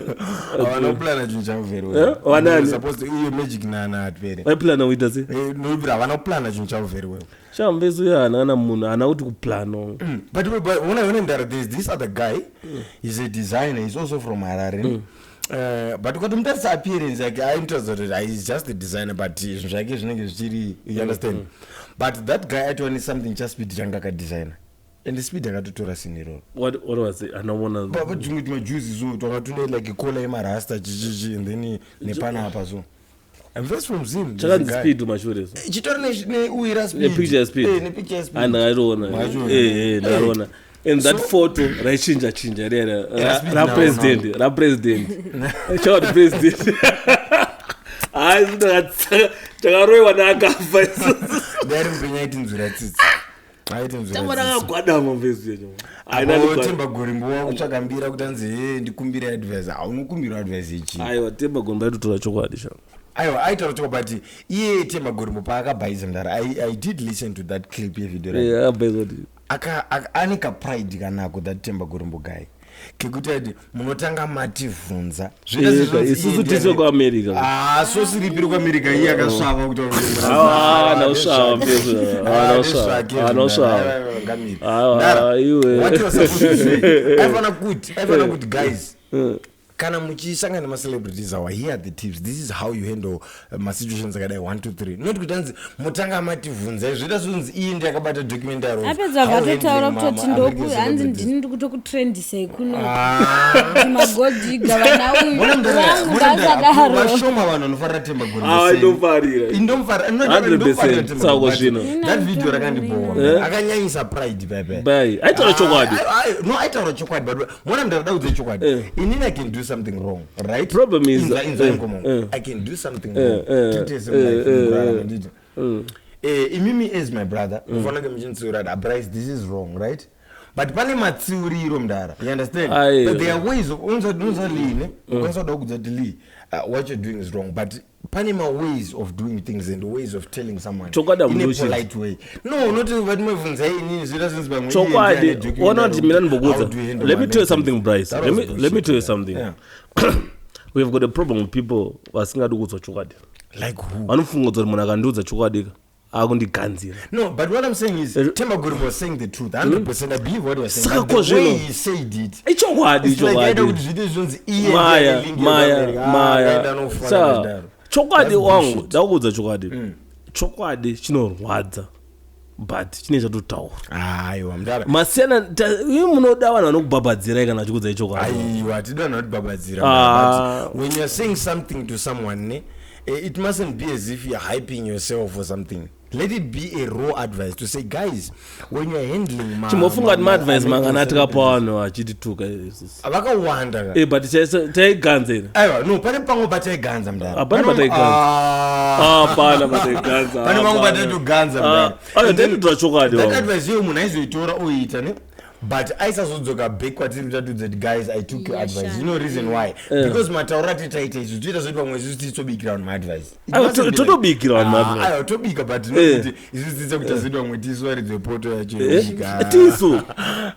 Havana kuplana chinhu chavo very Eh, well. vanani? Supposed to- iye Magic naAtpere. Vaiplana kuita sei? Nobira havana kuplana chinhu chavo very well. Shamveso uyo haana kana munhu haana kuti kuplana. But when I'm there, there's this other guy. He's a designer. He's also from Harare. But ukatomutarisa appearance yake, ainotaridza kuti he's just a designer, but zvinhu zvake zvinenge zvichiri, you understand? But that guy atova something chaSpeed changa akadesigner, and Speed akatotora sini iroro. What was it? Anaona. Tumwe tumajuzi so twanga tune like kola yemarasta chichichi, and then nepanapa so. I'm first from Zim. There's a Chakanzi guy. Speed kumashure so. Chitori neuyi raSpeed. Nepicture yaSpeed. Nepicture yaSpeed. Ah, ndakaiona. Makachiona? Ndakaona. And that So- photo raichinja chinja riya Raspeed rapresident, rapresident, chakati president. Hayi, takaroiwa naakafa isusu. Dai ari mupenyu aitinzwira tsitsi, aitinzwira Tamara tsitsi. akagwadama mvezi yacho. Apo Temba Gorimbo wakutsvaga mbira kuti anzi, "Hey, ndikumbire advice." Haunokumbira advice ichi. Aiwa, Temba Gorimbo aitotora chokwadi sha. Aiwa, aitaura chokwadi, but iye Temba Gorimbo paakabhaisa mudara, I did listen to that clip yevideo rake. Akabhaisa kuti Ane kapride kanako that Temba Gorimbo guy, kekuti ati munotanga mativhunza. Zvinoita sezvinonzi Isusu iye tise ndiye kuAmerica. Ah, so siripiri kuAmerica, iye akasvava kuti Ah, haana kusvava mfethu, haana kusvava, haana kusvava. Ah, iwe. Aifana kuti, guys, kana muchisangana nemacelebrities awa, here are the tips, this is how you handle masituations akadai, 1 2 3, not kuti anzi mutanga mativhunza. Zvoita zvonzi iye ndiye akabata documentary of Apedza how vatotaura handling kutoti ma-American ndoku hanzi celebrities. ndini ndikutokutrendisai kuno Ah. magold-digger vana uyu Mona mudhara- vangu mona mudhara, ngasadaro. vashoma vanhu vanofarira Temba Gorimbo Ah, sei. ndofarira. 100% sako zvino. That video rakandibhowa. Eh? Akanyanyisa pride pepe. Bai, aitaura chokwadi. No, aitaura chokwadi, but mona mudhara, daudze chokwadi. Eh. Inini I can do something wrong, right? Problem is- Inzwa inkomo. I can do something wrong. Titese mulife, mukurarama, nditi. Imimi as my brother mufanira kunge muchinditsiura kuti, "Bryce, this is wrong," right? But pane matsiuriro, mudhara, you understand? Aye. But there are ways of unza Lee ne ukwanisa kuda kudza kuti, "Lee, what you're doing is wrong," but pane maways of doing things and ways of telling someone Chokwadi in a hamunochidzi. polite way. No, not vatimobvunzai inini, zvoita sense pamwe iye Chokwadi, ndiye ane documentary ona kuti mina how ndimbokuudza. do you handle Let me tell you my something, Bryce. That Let was me, let me tell you bullshit, something. yeah. We've got a problem with people vasingadi kuudzwa chokwadi. Like who? Vanofunga kuti munhu akandiudza chokwadi ka akundiganzira. No, but what I'm saying is, Temba Gorimbo was saying the truth. 100%. I believe what he was saying. Saka But the ko way zvino- he said it, Ichokwadi. it's like aida Ichokwadi. kuti zviite zvonzi iye ndiye Maya, ane link maya, yekuAmerica. Ah, akaenda maya. anofa Sa, akadaro. chokwadi That's wangu, bullshit. ndakuudza chokwadi. Chokwadi chinorwadza, but chine chatotaura. Aiwa, mudhara. Masiyana imi munoda vanhu vanokubhabhadzirai kana vachikuudzai chokwadi. Aiwa, hatidi vanhu vatibhabhadzira. Ah. But when you're saying something to someone ne, it mustn't be as if you're hyping yourself or something. Let it be a raw advice to say, guys, when you're handling Chimbofunga kuti maadvice American mangana atikapa celebrities. vanhu vachitituka isusu. Vakawanda ka. But taiganza ine. Aiwa, no, pane pamwe pataiganza, mudhara. Hapana pataiganza. Ah. Hapana pataiganza. Pane pamwe hapana. pataitoganza, Ah, mudhara. aiwa, And then taitotora chokwadi that wangu. advice iyoyo munhu aizoitora oiita ne, but aisazodzoka back kwatiri kuti atiudze kuti, "Guys, I took your advice." You know reason why? Because matauro atitaita isu toita zvokuti pamwe isusu titobikira vanhu maadvice. It Aiwa, mustn't be like- totobikira vanhu Ah, maadvice. aiwa, tobika, but not kuti isusu tiite kuti azodi vamwe tisu varidze poto yacho yekubika. Tisu.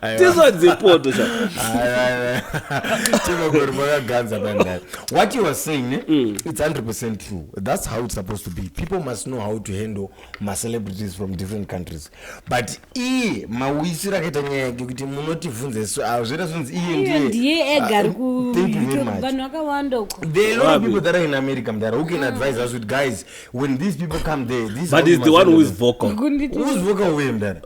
Aiwa. Tisu adzipoto sha. Chemagori makaganza pandai. What you were saying ne, it's 100% true. That's how it's supposed to be. People must know how to handle macelebrities from different countries, but iye mawisiro akaita nyaya yake kuti munotivhunze so, ah, zvoita zvonzi iye Iye ndiye ega ari Ah, thank you very much. Vanhu vakawanda uko. There are a lot of Wapi? people that are in America, mdara, who can advise us with, guys, when these people come there, this is But how you is the must one who handle is them. vocal. Kunditi- Who's vocal way, mdara?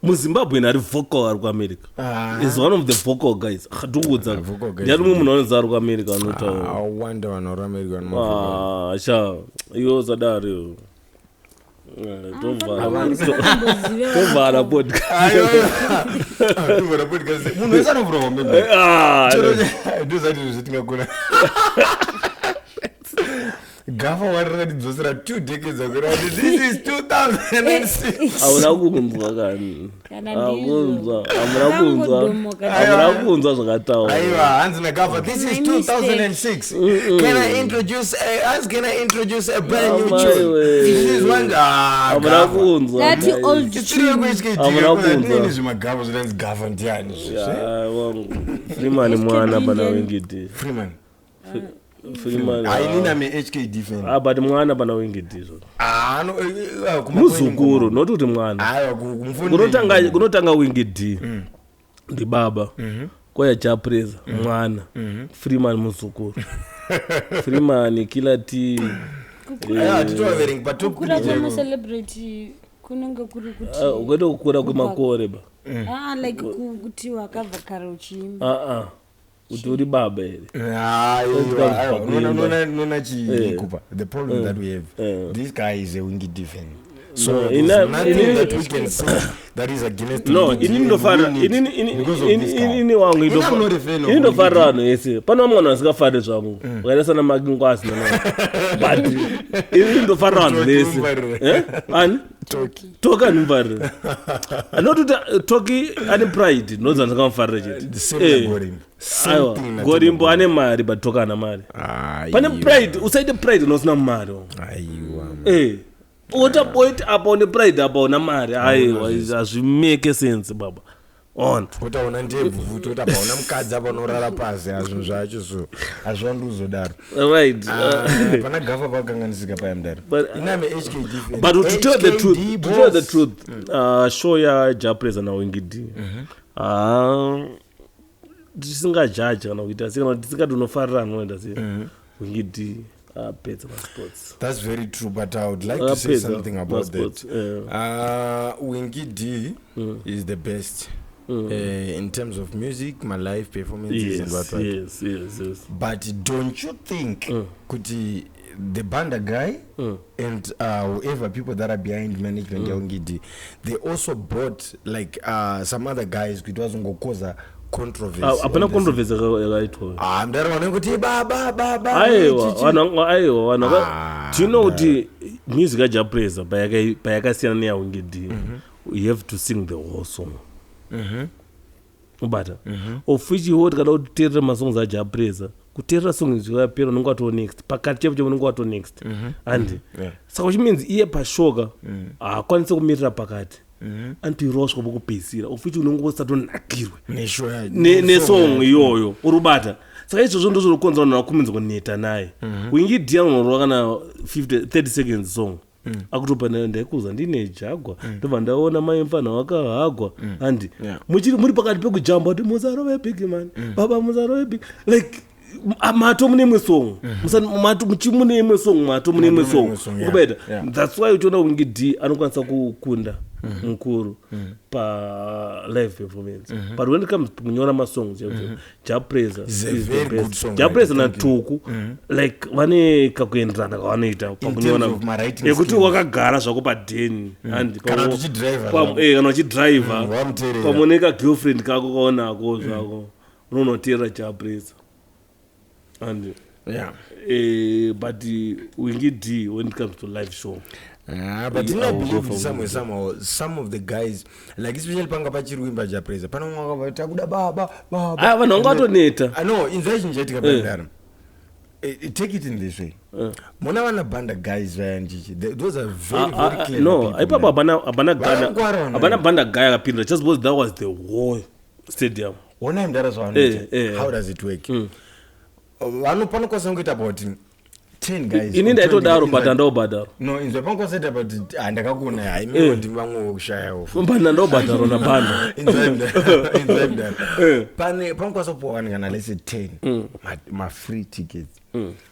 MuZimbabwe ari vocal ari kuAmerica. Ah. Is one of the vocal guys. Ah, ndikuudza. Ah, vocal guys. Ndiani mumwe munhu anonzi ari kuAmerica anotaura? Awanda vanhu vari America vano Ah, sha, iwe usadaro iwe. Eh, Ambozive tovhara podcast. Tovhara podcast. Munhu wese anovhura hombe, mdara. Ah, Ndozati zvetingakona. Gafa wari rakatidzosera 2 decades ago rakati this is 2006. Hauna kunzwa kani? Kana Hakunzwa, hamuna kunzwa. Akangodomoka. Hamuna kunzwa zvakataura. Aiwa, hanzi nagafa, "This is My mistake. 2006. Can I introduce a, hanzi, can I introduce a brand new Amai tune?" we. This is one, ah, Hamuna Gafa. kunzwa. That old Chitsiri tune. Hamuna kunzwa. kuHKD zvimagafa zvinanzi Gafa ndiani zvezve? Ya, wangu. Freeman mwana pana Winky D. Freeman. Freeman. Ah, inini ame HKD fan. Ah, but mwana pana Winky D zvo. Ah, no, Muzukuru, not kuti mwana. Aiwa, kumfundi. Kunotanga Winky D. Ndibaba. Koya Jah Prayzah mwana. Freeman muzukuru. Freeman, Killer T. Aiwa, titovaverengi pa top Kukura three chaivo. kwemacelebrity kunenge kuri kuti Ah, kwete kukura kwemakore ba. ah, like kuti wakabva kare uchiimba. Ah ah. Kuti uri baba here. Aiwa, aiwa, Pakuimba. unoona chikupa the problem that we have, this guy is a Winky D fan, so No, there's nothing that we can say that is against No, Winky D inini and ndofarira we need because of this guy. inini wangu Ini I'm not a fan of ini Winky ndofarira D. vanhu vese. Pane vamwe vanhu vasingafariri zvangu vakaita sana Makingwasi nana, but inini ndofarira vanhu Toki vese. umufarire. Eh? Ani? Toki. Toki andimufarira. Not kuti Toki ane pride ndonzi andingamufarira chete. The same Eh. naGorimbo. Same Aiwa, thing na Gorimbo ane mari, but Toki ana mari. Aiwa. Pane pride, usaite pride unosina mari wangu. Aiwa. Eh. Ota point apa une pride, apa una mari, aiwa, hazvimake sense baba, ona. Kuti hauna ndebvu futi, kuti apa hauna mukadzi, apa unorara pasi, hazvinhu zvacho so hazviwandi kuzodaro. Right. Ah, pana Gafa pakanganisika paya mudaro. Iname HKD fan. But to tell the truth, HKD to tell the boss. truth, show yaJah Prayzah naWinky D, tisingajaji kana kuita sei, kana kuti tisingati unofarira anoenda sei, Winky D apedza masports. That's very true, but I would like to say Apedza something about that. masports, yeah. Winky D is the best in terms of music, my live performances and what what. But don't you think kuti the Banda guy and whoever people that are behind management yaWinky D, they also bought like some other guys kuti vazongokoza controversy Hapana on the controversy yakaitwa. Ah, mudaro vanenge baba baba. Aiwa. Chichi. Vanhu aiwa, vanhu Ah, do you know kuti music yaJah Prayzah payakasiyana neyaWinky D, you have to sing the whole song, ubata, of which iwo tikada kuteerera masongs aJah Prayzah, kuteerera song zvikapera unenge watoo next, pakati chepo chepo unenge watoo next andi. Saka which means iye pashoka haakwanisi kumirira pakati, anotoiroswa pokupedzisira, of which unenge usatonakirwe Neshow nesong iyoyo uri kubata. Saka izvozvo ndo zvinokonzera vanhu vakumidza kuneta naye. Winky D anorova kana 50 30 seconds song, akutopa ndaikuza ndine jagwa, ndobva ndaona mai mfana wakahagwa handi. Muchiri muri pakati pekujamba kuti musarove big man, baba musarove big, like mato mune imwe song. Mato mune imwe song, mato mune imwe mune song. imwe song, yeah. Ukubaita. That's why uchiona Winky D anokwanisa kukunda mukuru pa live performance, but when it comes kunyora masongs, Jah Prayzah He's a is the very good best. songwriter, Jah Prayzah thank you. naTuku, like vane kakuenderana kavanoita pakunyora Terms of ma-writing yekuti skills. wakagara zvako padheni handi. Kana uchidriver zvako. Kana uchidriver. Wamuteerera. Pamwe nekagirlfriend kako kaonako zvako, unonoteerera Jah Prayzah handi. But Winky D, when it comes to live show, Ah, but Yeah, I I will go believe for somewhere somehow some of the guys, like especially panga pachiri kuimba Jah Prayzah, pane umwe akabva takuda baba baba. Ah, vanhu vanga vatoneta. Ah, no, inzwa chinhu chaitika pandaro. Take it in this way, mona vana Banda guys vaya ndichi, those are very Ah, very ah, clever no people, ipapo man. hapana hapana gana Vakangwara vanhu hapana ava. Banda guy akapindura just because that was the whole stadium. Onai mudara zvavanoita. Eh. How does it work? Vano panokwanisa kungoita about 10 guys. Ini ndaitodaro, but Inzwa- handaubhadharo. No, inzwa, panokwanisa kuita about, ah, ndakakuona haimiwo, ndi vamwe vokushayawo. But handaubhadharo naBanda. Inzwa mudara, inzwa mudara. Eh. Pane panokwanisa kupuwa vanhu kana lese 10 mafree tickets,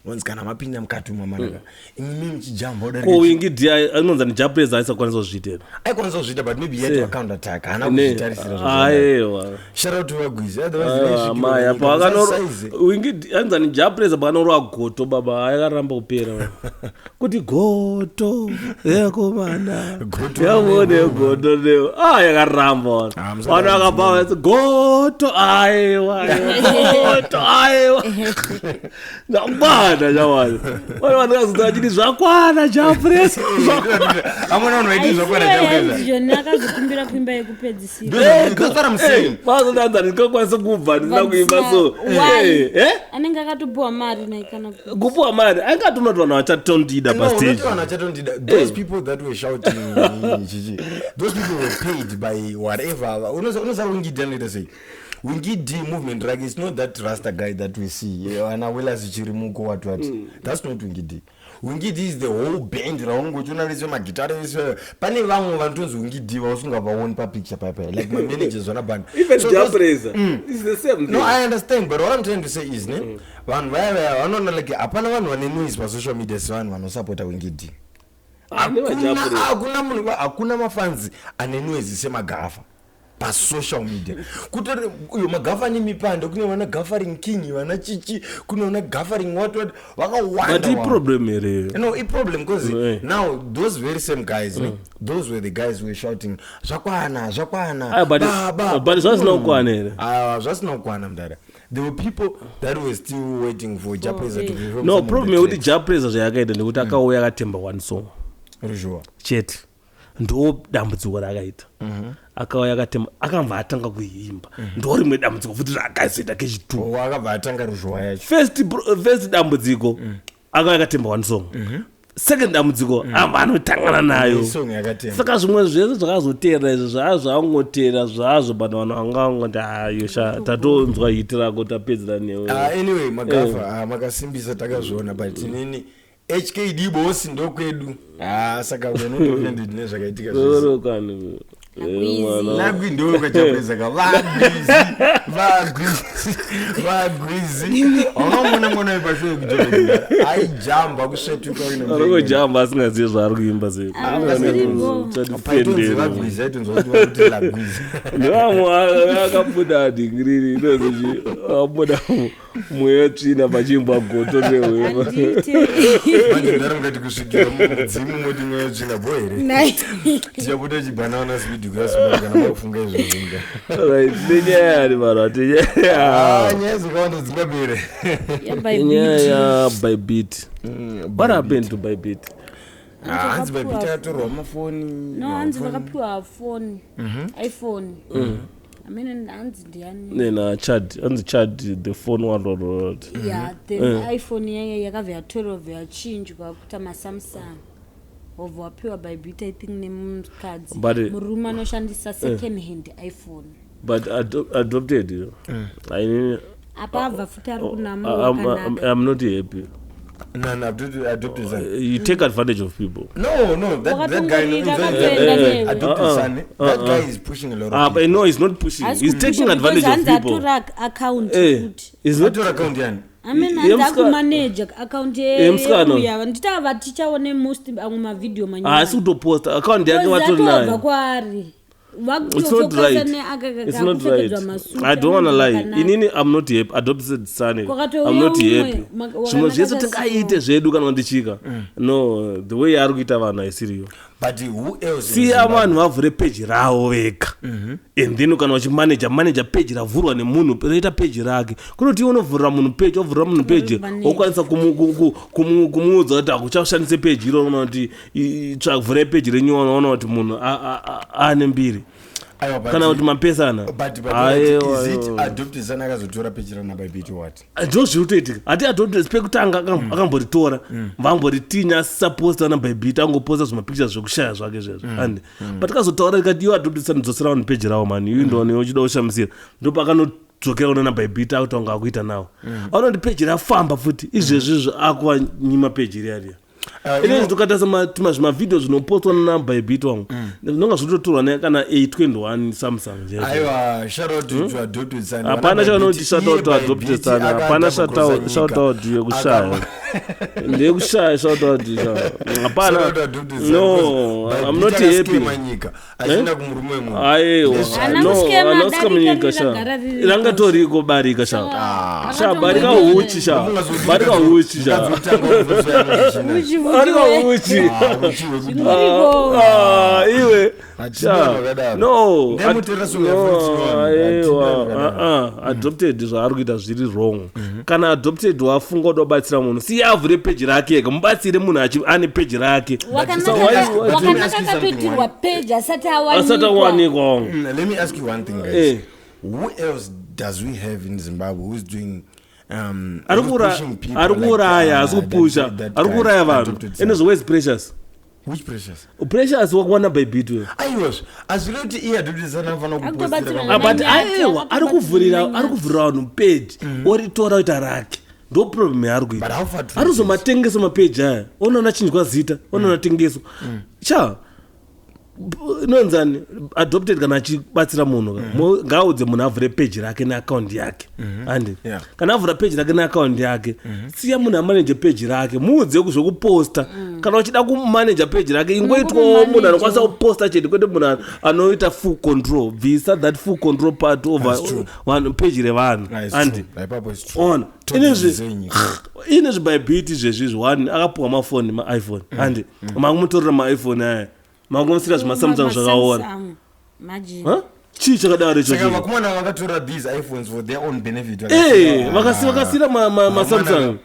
onzi kana mapinda mukati umo manaka imimi muchijamba udarika. Ko Winky D anonzi ni Jah Prayzah aisakwanisa kuzviitera. Aikwanisa kuzviita, but maybe yet counter attack haana kuzvitarisira zvozvo. Aiwa. Shout out to vagwizi, otherwise Maya Winky anzi ni Jah Prayzah pakanorova goto baba, ayakaramba kupera kuti goto yakomana. Goto. Yamone goto neo, ah, yakaramba. Ah, Vanhu vakabva vati goto, aiwa, aiwa, goto, aiwa. Zvakwana chamwari. Vane vanhu vakazodza vachiti zvakwana chapresa. Amwe vanhu vaiti zvakwana chapresa. Joni akazokumbira kuimba yekupedzisira. That's what I'm saying. Vazodanza ndingakwanisa kubva ndisina kuimba so. Why? Eh? Anenge akatopiwa mari naye kana Kupiwa mari angatoona kuti vanhu vachatondida No, pastage. not vanhu vachatondida. Those people that were shouting chichi, those people were paid by whatever. Unoziva Winky D anoita sei? Winky D movement rake is not that rasta guy that we see. Ana Wellers Chirimuko what what. That's not Winky D. Winky D is the whole band raungochiona vese magitare vese. Pane vamwe vanotonzi Winky D vausingavaoni papicture paya paya. Like my managers vana band. Even So those- Japresa. It's the same thing. No, I understand, but what I'm trying to say is, ne, vanhu vaya vaya vanoona like hapana vanhu vane noise pasocial media sevanhu vanosapota Winky D. Ah, nevaJapresa. Hakuna munhu, hakuna mafanzi ane noise semagafa pasocial media. Kutori uyo magafa ane mipando, kune vana gaffering king, vana chichi, kune vana gaffering what what, vakawanda. But iproblem here. No, iproblem because Eh. now those very same guys, ne, those were the guys who were shouting zvakwana, zvakwana, Ah, baba. but zvasina kukwana here. Ah, zvasina kukwana mudara. There were people that were still waiting for Japresa to perform No some of problem the yekuti tracks. Japresa zvayakaita ndekuti akauya akatemba one song. Ruzhowa. Chete ndo dambudziko raakaita. Akauya akatemba akabva atanga kuimba ndo rimwe dambudziko futi raakazoita kechitu. Oh, akabva atanga ruzhowa yacho. First dambudziko akauya akatemba one song. Second dambudziko abva anotangana nayo. Song yakatemba. Saka zvimwe zvese zvakazoteera izvo zvazvangotera zvazvo but vanhu vanga vangoti ayosha tatonzwa hiti rako tapedzera newe. Ah, anyway, magafa makasimbisa takazviona but inini HKD boss ndokwedu. Ah, saka we're not offended nezvakaitika zvese. Orokani. Agwizi. Lagwi ndo kwaJapresa ka vagwizi vagwizi vagwizi. Unomona mwana wepashure kuJoburg aijamba kusvetuka kuenda Arikujamba asingazivi zvaari kuimba sei. Zviripo. Paitonzi vagwizi aitonzwa kuti vakuti lagwizi. Ndivamwe akabuda dhingiriri inozichi abuda mweya tsvina pachiimbwa goto nehwema. Handite. Manje mudhara mukati kusvikira mudzimu moti mweya tsvina bho here. Nai. Tichabuda chibhanaona speed kuyasimba kana makufunga izvozvo nga. Right, nenyaya yani vanhu Ah, atinyaya. nyaya dzakawanda dzingapere. Yeah, Nyaya ya by beat. What happened to by beat? Ah, hanzi Bybit akatorwa mafoni. No, hanzi vakapiwa phone. iPhone. Amene hanzi ndiani? Nena Chad, hanzi Chad the phone one road road. Yeah, then iPhone yaya yakabva yatorwa bva yachinjwa kuita maSamsung. Wobva wapiwa by bit I think nemukadzi. But, Murume anoshandisa second hand iPhone. But adopted. You know. I mean, Apa abva futi ari kunama wakanaka. I'm not happy. No, no, adopted son. You take advantage of people. No, no, that guy, no, Wakatongoita akatoenda newe. adopted son. That guy is pushing a lot Ah, of but people. no, he's not pushing. Haasi He's kupusha taking because advantage of hanzi people. atora account Eh, futi. he's not. Atora account yani. Amen hanzi Yemusika- akumaneja account Yemusikana. yeuya nditava tichaone most amwe mavhidhiyo Haasi kutoposta account yake vatori atobva nayo. kwaari It's not right. It's not right. I don't wanna lie. Inini I'm not happy. Adopted son. Kwakatouya I'm not umwe, happy. Zvimwe wakanaka zvese chasiwo. tingaite zvedu kana ndichika. No, the way ari kuita vanhu haisiriyo. But who else? in Siya Zimbabwe? vanhu vavhure peji ravo vega. And then kana uchimaneja maneja peji ravhurwa nemunhu roita peji rake. Kunoti iwe unovhurira munhu peji, wavhurira munhu peji, Manager. wokwanisa kumuudza kuti hakuchashandise peji iro unoona kuti vhurai peji renyu unoona kuti munhu ane mbiri. Aiwa, but- Kana kuti mapesana. But Aiwa, is it aiwa. adopted son akazotora page rana Bybit what? Ndo zviri kutoitika hati adopted pekutanga akamboritora vamboritinya asisaposta nabybit angoposta zvimapictures zvekushaya zvake zvezvo and but kazotaura tikati iwe adopted son dzosera vanhu peji ravo mani iwe ndoni uchida kushamisira ndopakanodzokera kuna nabybit akuti akuita nawo aona kuti peji rafamba futi izvezvizvo akuvanyima peji riya riya. Inezvi tokatarisa zvimavhidhiyo zvinopostwa nabybit wangu zvinonga zvototorwa kana a21 Samsung chaicho. Aiwa, shout out to adopted son. Hapana Vana chavanoti Bybit, shout out to iye adopted Bybit son hapana akadouble crosser shout nyika. out yekushaya ndeyekushaya shout out hapana. Shout out to adopted son, No, because I'm Bybit not happy. akaskema nyika achienda kumurume wemunhu. Aiwa. Haana No, kuskema, haana kuskema darika nyika sha riri ragara riri ranga toriko barika sha sha barika huchi sha barika huchi sha Mungazoti barika huchi. Zviriko. Ah, iwe No, aiwa, Adopted zvaari kuita zviri wrong. Kana Adopted wafunga kuda kubatsira munhu, siya avhure peji rake ega, mubatsire munhu ane peji rake. Wakanaka akatoitirwa peji asati asati awanikwa. Awanikwa wangu. Let me ask you one thing, guys. Who else does we have in Zimbabwe who's doing Ari who's pushing people ari like, kuuraya, asi kupusha, ari guy, kuuraya vanhu. Adopted Son? Ende where's Precious? Which Precious? Precious wakuwana by Betway. Aiwa, azviri kuti iye Adopted Son anofanira Akutobatsira kupostera. Ah, but Nanyati, aiwa, ari akatobatsira kuvhurira Nanyati. ari kuvhurira vanhu peji, oritora oita rake. Ndo problem yaari But kuita. how far true Ari is it? kuzomatengesa mapeji aya, onoona chinjwa zita, onoona tengeswa cha inonzani. Adopted kana achibatsira munhu ka, ngaaudze munhu avhure peji rake neakaundi yake, handi? Kana avhura peji rake neakaundi yake, siya munhu amaneje peji rake, muudze zvekuposta. Kana uchida kumaneja peji rake, ingoitwawo munhu anokwanisa kuposta chete, kwete munhu anoita full control. Bvisa that full control part over That's true. vanhu, peji revanhu, Ah, it's handi? true. Ipapo it's true. Ona, Todzidzisei. inezvi Bybit zvezvizvi, one akapuwa mafoni, maiPhone, handi? Makumutorera maiPhone aya, makumusira zvimaSamsung zvakaora. Imagine. Huh? Chii chakadaro Saka ichocho? vakomana vakatora these iPhones for their own benefit. Eh, vakasira maSamsung.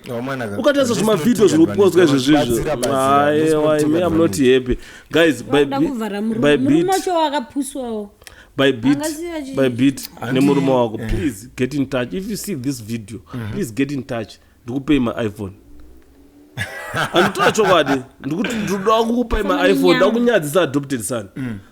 Ukatarisa zvimavhidhio zviri kupostwa izvezvizvo, aiwa, imi, I'm not happy, guys. Vakuda kuvhara murume. Murume wacho wakapuswawo. By Beat, Angasiya by Beat nemurume wako, Eh. please get in touch. If you see this video, please get in touch. Ndikupei maiPhone, handitora chokwadi, ndikuti ndinoda kukupai maiPhone, nda kunyadzisa Adopted Son.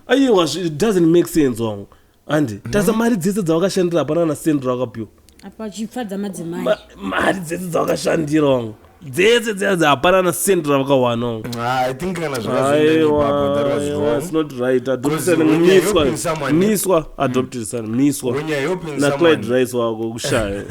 Aiwa, it doesn't make sense wangu, handi? Tarisa mari dzese dzavakashandira, hapana kana sendi ravakapiwa. Apa achipfadza madzimai. Mari dzese dzavakashandira wangu, dzese dzese, hapana kana sendi ravakawana wangu. I think kana zvakazoenda ipapo, that was Aiwa, wrong. it's not right. Adopted Because Son, when you're miswa, helping someone- miswa, Adopted Son, miswa When you're helping naClyde someone- Rice wako, kushaya.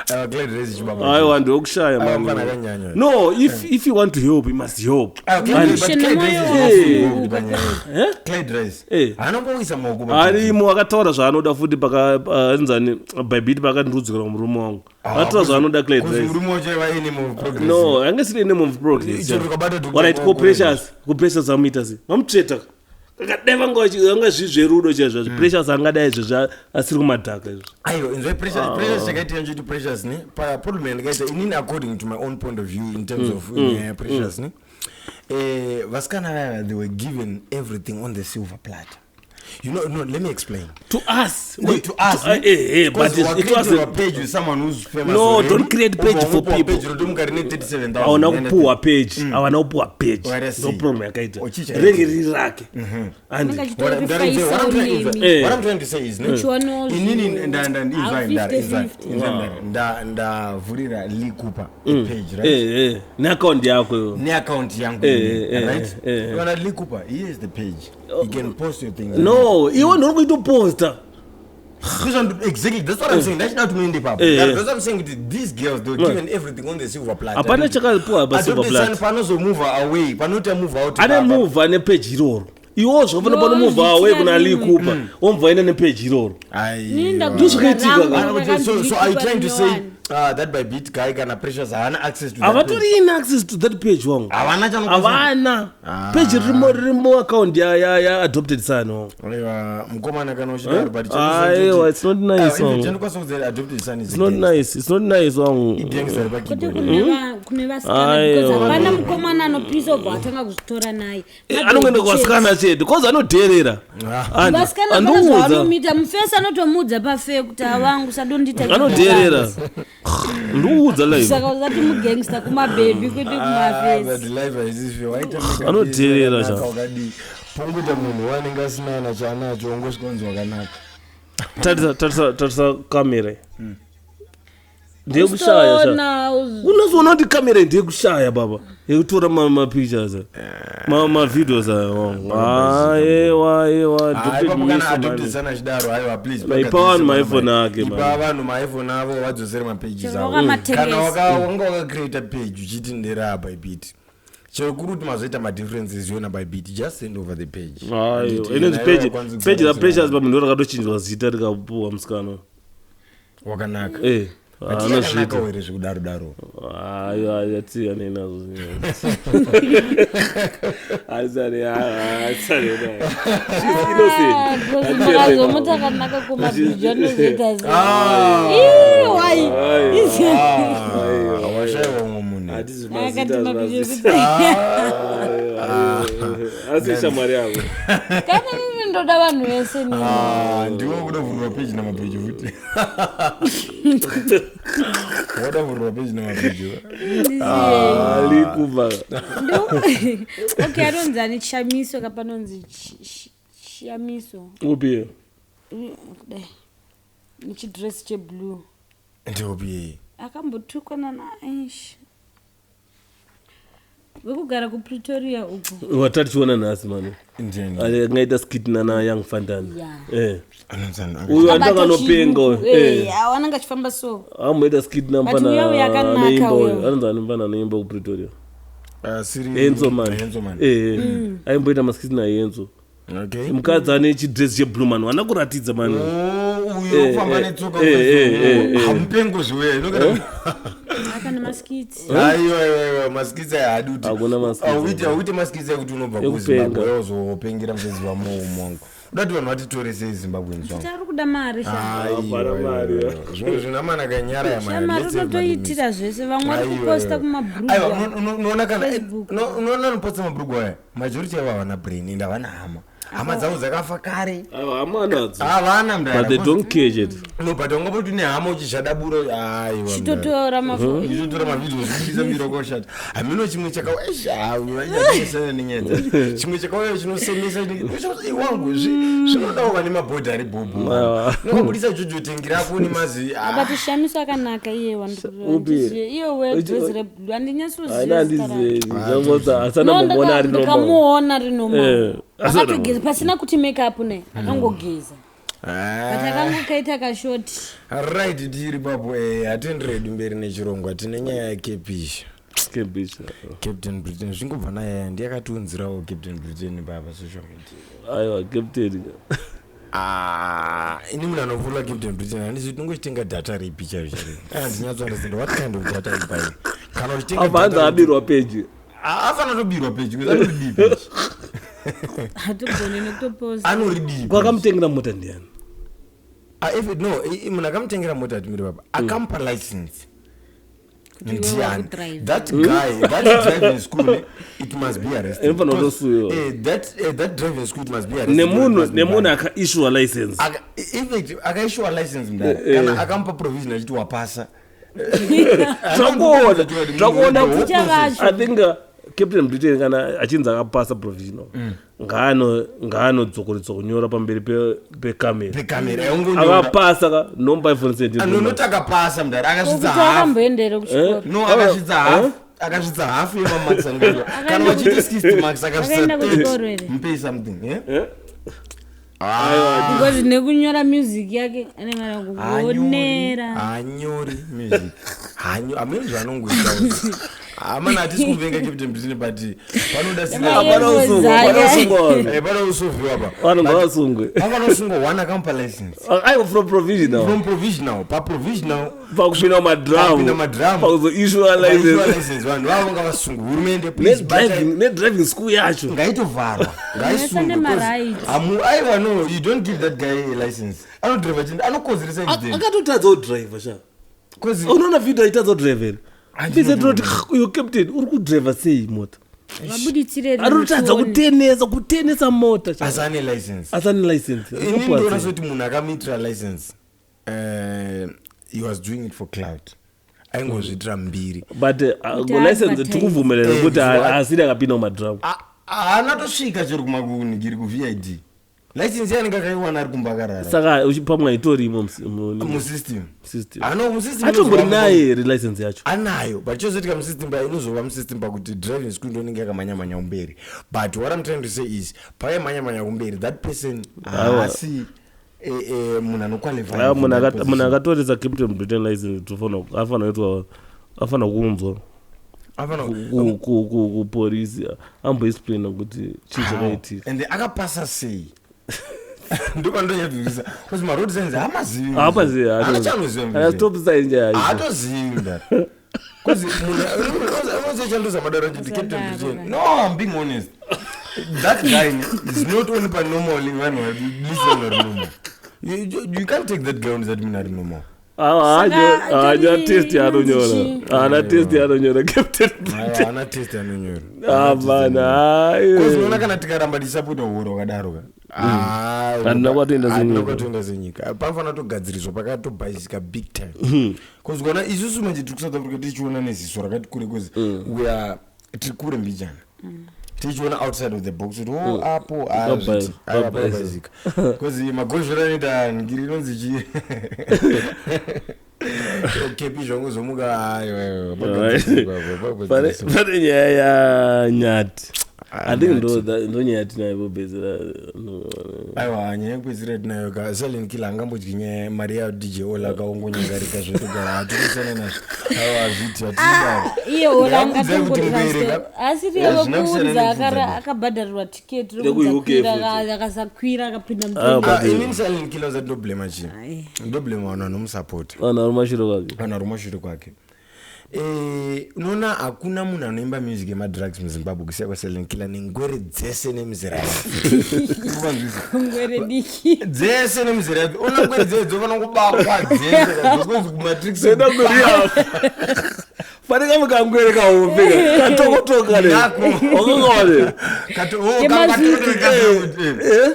Aiwa, Clyde Rice chibaba. Aiwa, ndokushaya. Aiwa, mfana akanyanya. No, if you want to help, you must help. Ah, Clyde Rice- but Mushe Clyde nemoyo Rice is also involved wakasununguka. panyaya iyi. Clyde Rice. Eh. Haana maoko Arimo, akataura zvaanoda futi pakaanzani Bybit, pakandirudzikira murume wangu, akataura zvaanoda Clyde Kuzi Rice. murume wacho aiva enemy of progress. No, ange siri enemy of progress. Icho tukabata Dr. Alright, ko Moko. Precious, ko Precious amuita sei? Vamutsveta kakadai, vanga zvezverudo chaizvo. Precious angadai izvezvi asiri kumadhaka izvo. Aiwa, inzwai, Precious. Precious, chakaitika nchoti Precious ne paproblem yandikaita inini, according to my own point of view in terms of nyaya yaPrecious ne, vasikana vaya, they were given everything on the silver platter, you know. No, let me explain. To us. No, to us, ne? But Because it wakacreatirwa was page with someone who's famous No, already. don't create page Ubva for wamupuwa people. page rotomuka rine 37,000. Hauna kupuhwa page, havana kupuhwa page. Wakaita sei? No problem yakaita. Ochicha. Ringe riri rake, andi? Anenge What I'm trying to say- what I'm trying to- achitorifaisawo nemi. Eh. what I'm trying to say is, ne, Uchiwanawo inini zvinhu. inzwai, Ah, inzwai, 50-50. inzwai, ndavhurira Lee Cooper a page, right? Neakaundi yako iwe. Neaccount yangu inini, right? Kana Lee Cooper, here is the page, you can post your things. No, iwe ndori kuitoposta. Exactly, that's what I'm saying. Ndachida kuti muende ipapo. That's what I'm saying, kuti these girls, they were given everything on the silver platter. Hapana chakapuwa pasilver Adopted Son platter. panozomove away, panoita move out Ane papa. move ane peji iroro, iwo zvofana No, panomove away kuna Lee zvichira Cooper, omva ine nepeji iroro. Aiwa. Ndozvakaitika ka. So are you trying to say that Bybit guy kana Precious haana access to that page? Havatori in access to that page wangu. Havana chanokwanisa. Havana peji ririmo, ririmo account yaAdopted Son wangu. Aiwa, mukomana, kana uchidaro, but Aiwa, it's not nice wangu. chandokwanisa kuziva, Adopted Son is It's not nice, it's not nice wangu. gangster Kwete pakeyboard. kune vasikana, Aiwa. because hapana mukomana anopisa obva atanga kuzvitora naye. Anongoenda kuvasikana chete, cause anodherera. Andi, Vasikana pana andiudza. zvavanomita, mufesi anotomuudza pafe kuti avangu sadondita. Anodherera, ndiudza live. Saka usati mugangster kumabhebhi, kwete Ah, but kumafesi. life haisi fair. Waita makeup Anodherera yakanaka cha. wakadii, pongoita munhu wanenge asina ana chaanacho, ongosvika unzi wakanaka. Tarisa, tarisa, tarisa kamera ndeyekushaya sha. Usitoona Unozoona kuti kamera ndeyekushaya baba, yekutora mapictures, mavideos aya wangu. Aiwa, aiwa. Ah, ipapo kana Adopted Son achidaro, aiwa, please, Na ipa vanhu maiPhone ake, ipa man. vanhu maiPhone avo, vadzosere mapages Chero avo. wakamatengesa. Kana wanga wakacreata page uchiti nderapa Bybit, chero kuri kuti mazoita madifferences yona Bybit, just send over the page. Aiwa, Handiti, inonzi nayo page hakwanisi page kudzosera. raPrecious pamunhu rakatochinjwa zita rikapuwa musikana. Wakanaka. Eh. Anozviita. Akanakawo here zvekudaro daro? Aiwa, atsiyanei nazvo. Aisane. Ah, because makazomuti akanaka kumabridge anozoita Ah. wai Ah, washaiwa umwe munhu. Akati mabridge Asi shamwari yako. Kana nini ndoda vanhu vese nini. Ah, ndiwe kuda kuvhurwa peji namabridge futi. Wada kuvhurwa peji namabridge. Alikuva. Okay, anonzi ani? Chamiso kapanonzi Chamiso. Upi? Kudai nechidress cheblue. Ndiopi? Akambotukwa nana ish wekugara kuPretoria uko. Watatichiona nhasi mani. Ndiani? Angaita skit nana Young Fantan. Yeah. Anonzi ani? Uyu andakanopenga uyu. Anenge achifamba so. Amboita skit But uya uyu akanaka namfana uyu. uyu anonzi ani mfana anoimba kuPretoria? Ah, Siri Enzo man. Enzo man. Aimboita maskit naEnzo. Okay. Mukadzi ane chidress cheblue man, vana kuratidza mani. Oh, uyo ufamba netsoka. Hamupengo zviuya inokana. Akane maskits. Aiwa, aiwa, maskits aya haadi kuti Hakuna maskits. Auite maskits ekuti unobva Ekupenga. kuZimbabwe wozopengera museZimbabwe wangu. Uda kuti vanhu vatitore sei Zimbabwe nzwangu? Tari kuda mari sha. Hapana mari. Zvimwe zvinhu amana kanyara Shamari unotoitira zvese, vamwe vari kuposta Aiwa, kumabhurugwa. unoona kana Facebook. unoona anoposta mabhurugwa aya, majority avo havana brain ende havana hama. Hama dzavo dzakafa kare. Hamanadzo. Havana. But they don't care chete. No, but ungapoti une hama uchizvadabura, aiwa. Chitotora mafo. Ichotora mavhidhiyo zvibudisa miri wako washata. Hamino chimwe chakauya nenyaya dzacho, chimwe chakauya chinosemesa wangu, zvinodawo vane mabhodhi ari bhobho. Aiwa. Unokabudisa jojo tengi rako nemazi. Akati Shamiso akanaka iye. Upi? Iye wedress reblue, Haina. handinyatsoziva zita rake. Handizivi, asana No, mumona ari normal. ndikamuona rinoma. Asana. Akatogeza pasina kuti make up ne, akangogeza, but akangokaita kashoti. Right, tiri papo. Hatienderedu mberi nechirongwa, tine nyaya yakepisha. Cambridge. Captain Britain zvingobva nayaya, ndiye akatiunzirawo Captain Britain papa social media. Aiwa, captain. Ah, ini munhu anopfuura Captain Britain handisi. Tinongochitenga data ripi chaizvo chaizvo? Handinyatsounderstand what kind of data you buy kana uchitenga. Abva hanzi abirwa peji. Afana tobirwa peji, because anoridii peji? Hatogone nekutoposta. Anoridii? Kwakamutengera mota ndiani? Ah, if no, munhu akamutengera mota, atimiri papa, akamupa license Kuti iwe ndiani? wakudrive. That guy, that driving school, it must be arrested. Inofanira Because, kutosuwiwa. that driving school, it must be arrested. It Nemunhu must be nemunhu banned. akaissuwa license. In fact, akaissuwa license mudara, kana akamupa provision achiti wapasa. Twakuona, twakuona. Ticha vacho. I think Captain Britain kana achinzi akapasa provisional, ngaanodzokoredza kunyora pamberi pekamera. Pekamera yaungonyora. Akapasa ka nomba iphone. Nonoti akapasa mudara, akasvitsa Kuti hafu. akamboendere kuchikoro. No, akasvitsa hafu, akasvitsa hafu yemamarks anodiwa. Kana wachiti 60 marks, akasvitsa Akaenda kuchikoro 30. here? Mupei something, eh? Because nekunyora music yake anenge ana kugonera. Hanyori music. Hamene zvaanongoita. Amana, hatisi kuvenga Captain Britain, but panoda Hapana usungwa, hapana usungwa vanhu. Panoda usovhiwa pa. Vanhu ngavasungwe. Pakanosungwa one akamupa license. Aiwa, from provisional. From provisional, paprovisional. Pakupinda Pakupinda mumadrum. mumadrum. Pakuzoissuwa Paissuwa license. license, vanhu vavo ngavasungwe. Hurumende, please, Nedriving school yacho. ngaitovharwa. Vese nemarights. Aiwa, no, you don't give that guy a license. Anodriva chii? Anokonzeresa accident. Akatotadza kudhiraivha sha. 'Cause Unoona vhidhio achitadza kudhiraivha here? Handinoona. Bise tinoti uyo captain uri kudhiraivha sei mota? Vabuditsire. Arikutadza kutenesa mota sha. Asi ane license. Asi ane license. Ini ndoona sekuti munhu akamuitira license, he was doing it for clout, aingozviitira mbiri. But Kuti license advertise. tikuvumelana kuti asiri akapinda mumadrum. Haana tosvika chero kumakunigiri kuVID. License yanenge akaiwana ari kumba akarara. Saka pamwe haitorimo Musystem. System. Ano musystem. Atombori naye here license yacho? Anayo, but chozoitika musystem pa, inozova musystem pakuti driving school ndonenge yakamhanya-mhanya kumberi. But what I'm trying to say is, payaimhanya-mhanya kumberi, that person haasi munhu anoqualify Aiwa, for munhu that munhu position. akatoresa Captain Britain license afanira kuitwa, afanira kuunzwa kupolisi, amboexplaina kuti chii chakaitika. And akapasa sei? Ndopandonyadzivisa because maroad signs haamazivi. Haapazivi. Haachanoziva. Stop sign nje. Haatozivi mudhara. Because munhu unozochanduza madaro chiti Captain Britain. No, I'm being honest. That guy is not only panormal vanhu listen vari normal. You can't take that guy on that munhu ari normal. Saka, Haana Johnny test yaanonyora. inonzi Haana test yaanonyora Captain. Aiwa, haana test anonyora. Hapana. Because unoona kana tikaramba tichisapota uhuru hwakadaro ka. Ah, Handina kwatoenda handina senyika. kwatoenda senyika. Panofanira togadziriswa pakatobhaisika big time. Because ukaona isusu manje tiri kuSouth Africa tichiona neziso rakati kure because we are tiri kure mbijana. Tichiona outside of the box kuti oh apo Pabhaisika. pabhaisika. Because magozhora anoita ngiri inonzi chii? Kepi zvangu zomuka aiwa. Pane nyaya yanyati. I think ndo nyaya yatinayo kupedzera. Aiwa, nyaya yekupedzisira tinayo ka Silent Killer angambodyi nyaya mari yaDJ Ola akaongonyangarika zvetogara hatikusana nazvo. Aiwa, hazviti hatidaro. Iye Ola. Ndakuudzai kuti ngwere ka- Asiri Eh, zvina kusiyana yevekuunza nekubvunza dai. akabhadharirwa tiketi Reku UK futi. akasakwira akapinda Ah, mutengo. but- Ah, inini Silent Killer usati ndoblema chii? Ai. Ndoblema vanhu vanomusapota. Vanhu vari mashure kwake. Vanhu vari mumashure kwake. Unoona hakuna munhu anoimba music yemadrugs muZimbabwe kusiya kwaSilent Killer nengwere dzese nemizera yake. Ukuvanzwisa? Ngwere diki. Dzese nemizera yake. Unoona ngwere dzese dzofanira kubakwa dzese dzokunzi kumatrix. Kuenda kuriya. Pane kamwe kangwere kahombe katokotoka ne. Nako. Wakakaone. Kato- oh, Yemazwi. katokotoka.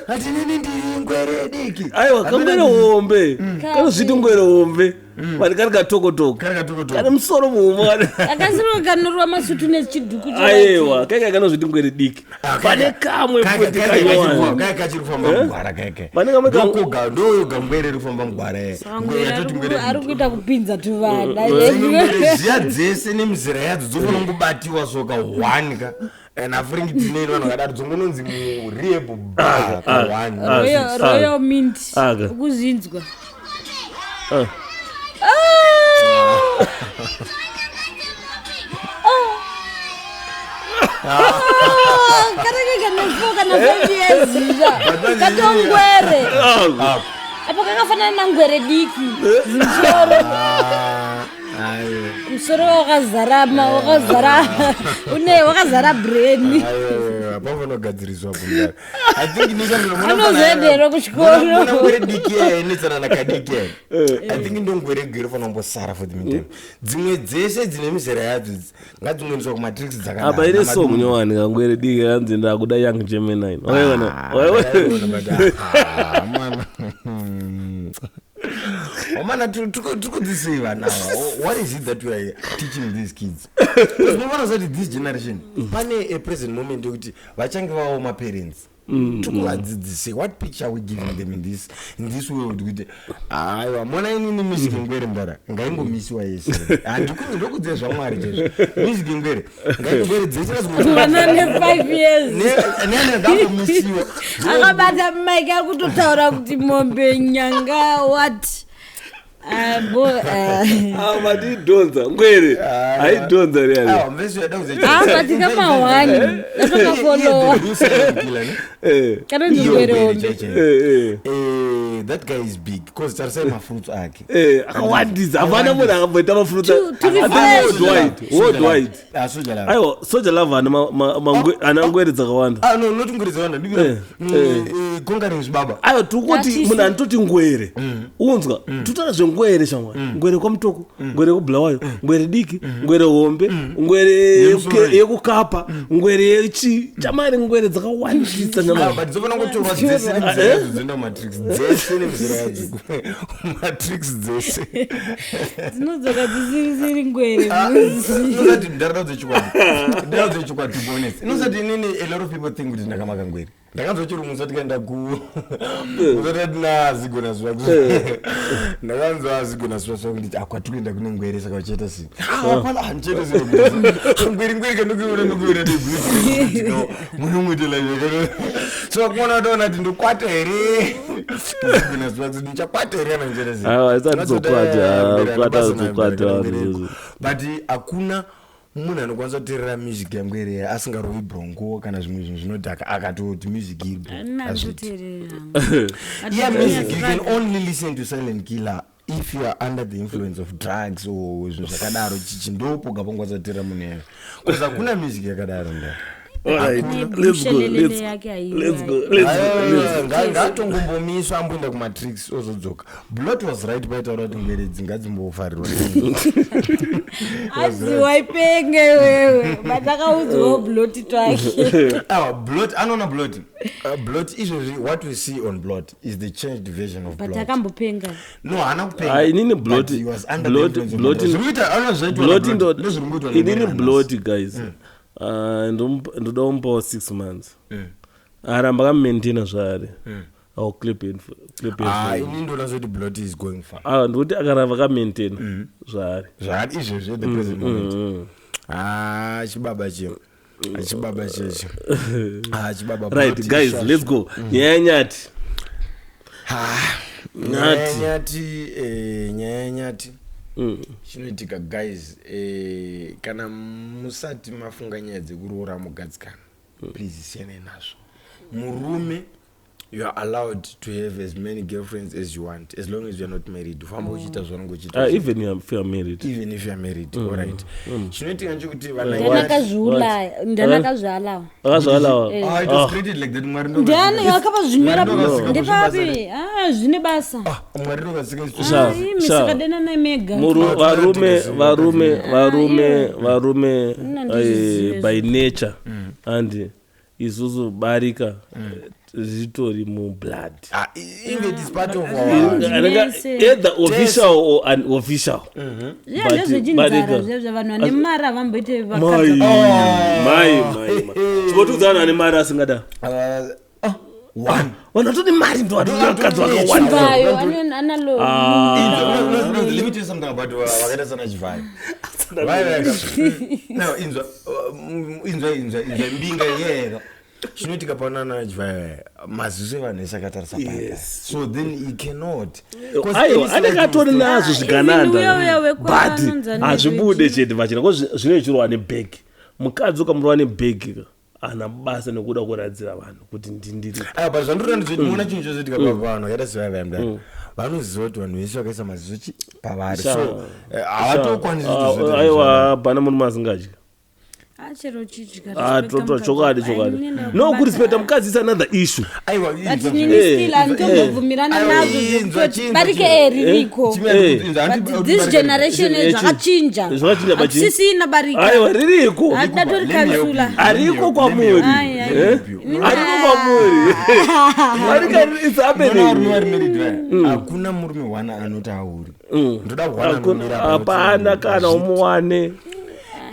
Ati nini ndiri ngwere diki. Aiwa, kangwere hombe. Kanozviti ngwere hombe. But kari katokotoka. Kari katokotoka. Kane musoro muhombe. Akasiro kanorwa masutu nechidhuku. Aiwa, kaika kanozviti ngwere diki. Pane kamwe futi kanyowani. Kaya kachiri kufamba mugwara kaya. Pane kamwe Ndokoga ndoyoga ngwere iri kufamba mugwara ye. Ngwere yatoti ngwere Ari diki. kuita kupinza tuvana. Dzimwe ngwere ziya dzese nemizera yadzo dzofanira kungobatiwa soka one ka. And afuringi tineni vanhu vakadaro dzongononzi murehab bar ka one. Ah. Royal Mint. Aka. Ukuzvinzwa. Ah. Ah! Ah! Kanenge kana 4 kana 5 years zva. Katongwere. Ah. Apo kakafanana nangwere diki. Zimusoro. Ah, aiwa. Musoro wakazara wakazara une wakazara brain. Aiwa, panofanira kugadziriswa kumudaro. I think Anozoenderwa kuchikoro. ngwere diki iya inetsana nakadiki iya. I think ndongwere gere fanira kumbosara for the meantime. Dzimwe dzese dzine mizera yadzo idzi ngadzingoendeswa kumatrix dzakadaro. Apa ine song nyowani kangwere diki kanzi ndakuda Young Gemini. Waiona. Waiona, but, ah, mwana. Omana, tiri kudzidzisei vana ava? What is it that we are teaching these kids? Because unofanira kuziva kuti this generation pane a present moment yekuti vachange vavo maparents. Tikuvadzidzisei? What picture are we giving them in this world kuti aiwa, mona inini music ngwere mudara ngaingomisiwa yese. Ndokudze zvaMwari chaizvo. Music ngwere ngaingwere dzese. Mwana ne 5 years. Nene ngangomisiwa. Akabata mike ari kutotaura kuti mombe nyanga what. Ah, bo Ah, matidhonza ngwere. Haidhonza riyani. Aiwa, mvesi yada Ah, but kamahwani ndatokafolowa. Kanonzi ngwere hombe. That guy is big because tarisai mafruits ake. Akawandisa. Hapana munhu akamboita mafruits. To be fair. Worldwide. Worldwide. Aiwa, Soul Jah Love ana ngwere dzakawanda. No, not ngwere dzakawanda. Conquering zvibaba. Aiwa, tiri kuti Ndatisi. munhu anototi ngwere unzwa tutaura zvengwere shamwari, ngwere kwaMutoko, ngwere kuBulawayo, ngwere diki, ngwere hombe, ngwere Yemusoro. yekukapa, ngwere yechi chamari, ngwere dzakawandisa nyamari. But dzofanira kutorwa dzese nemizera yadzo dzoenda kumatrix dzese nemizera yadzo kumatrix dzese. Dzinodzoka dzisirisiri ngwere. Inosati ndaraudze chokwadi, ndaraudze chokwadi, to be honest, inosati inini a lot of people think kuti ndakamaka ngwere. Ndakanzwa chirungu musati kaenda ku musati nazigona zuva, ndakanzwa zigona zuva zuva kuti akwati kuenda kune ngwere saka uchiita sei? Hapana, handichaita sei ngwere ngwere kandokuiona ndokuiona mune umwe tela. So kuona toona kuti ndokwata here zigona zuva kuti ndichakwata here kana ndichaita sei. Aiwa, haisati dzokwata, ah, kwata dzokwata, But hakuna Munhu anokwanisa kuteerera music yangu here asingarovi bronco kana zvimwe zvinhu zvinodhaka, akatoti music iri bro. Hazviiti. Nanditoteerera. Yeah, music you can only listen to Silent Killer if you are under the influence of drugs or zvinhu zvakadaro. Chichi ndopoga pangwanisa kuteerera munhu yayo, because hakuna music yakadaro nda. Alright, let's go, Bushelelele yake haiwi. let's go, let's go, let's go. Ngatongombomisa amboenda kumatrix ozodzoka. Blot was right paitaura kuti ngweredzi ngadzimbofarirwa. Aziwa ipenge wewe, but akaudzwawo bloti twake. Awa, Blot anoona Blot. Blot izvezvi, what we see on Blot is the changed version of But Blot. akambopenga. No, haana kupenga. Ah, inini But Blot- he was under the influence of drugs. Zviri kuita- anoona zvaitwa Blot naBlot. Ndozviri kungoitwa inini naBlot. Blot, guys. Ah, ndoda kumupawo 6 months. Aramba akamaintaina zvaari, I'll clip it clip it Ah, for him. inini ndoona zvoti Blot is going far. Ah, ndikuti akaramba akamaintaina zvaari. Zvaari izvezvi at the present moment. Ah, chibaba chiyo, chibaba checho. Ah, chibaba Right, Blot guys, is let's go. Nyaya yeNyathi. Nyaya Nyati. yeNyathi, nyaya yeNyathi, chinoitika guys, kana musati mafunga nyaya dzekuroora mugadzikana, please siyanai nazvo. Murume, you are allowed to have as many girlfriends as you want, as long as you are not married. Ufamba uchiita zvaunenge uchiita. Even if you are married. Even if you are married. Alright, chinoitika nchekuti vana Ndanakazviulaya, ndanakazvialawa. Akazvalawa. Ah, it was created like that. Mwari Ndiani akapazvinyora? Mwari ndokasika. Ndepapi? Ah, zvine basa. Ah, Mwari ndokasika. Sha, Imi sha. sakadanana mega. Varume, varume, varume, varume, Ina ndizvizive. by nature and isusu barika ritori mublood. Ah, inge it is part of our Mese. Either official or unofficial. Zviya But- ndezvechinzara barika. zviya, vanhu vane mari havamboite Mai, vakadzi. mai, mai, mai, chibotiudza vanhu vane mari asingada. One. Vanhu vatone mari ndo vatone vakadzi vakawanda. Chivayo analo. Ah. Let me tell you something about vakaita sana Chivayo. No, inzwa, inzwa, inzwa, inzwa, mbinga yera. Chinoitika panana Chivayo, maziso evanhu ese akatarisa paya. Yes. So then he cannot. Aiwa, anenge atori nazvo. Even uya uya Zvigananda, wekwa but anonzi hazvibude chete pachena ko zvinenge zvichirova nebhegi. Mukadzi ukamurova nebhegi haana basa nekuda kuradzira vanhu kuti ndindiri. Aiwa, but zvandiroda ndizvoti muona chinhu chozoitika pavanhu vakaita sevaya mudai, vanoziva kuti vanhu vese vakaisa maziso chi pavari, so havatokwanisi kuti zvoita. Aiwa, hapana murume asingadyi. Achero chidya. Ah, chokwadi, chokwadi. No, kurespecta mukadzi is another issue. Aiwa, But inzwa. nini, still handitombobvumirana Aiwa, nazvo inzwa, zvekutoti chinzwa, barike chinzwa. ririko. Chimwe inzwa, But this generation zvakachinja. Zvakachinja. Hakusisina barika. Aiwa, ririko. Handida tori kansula. Ariko kwamuri. Ai, ai. Eh? Ariko kwamuri barika, it's Unoona varume happening. vari married vaya, hakuna murume one anoti auri ndoda one anomira apa. Hapana kana umuwane.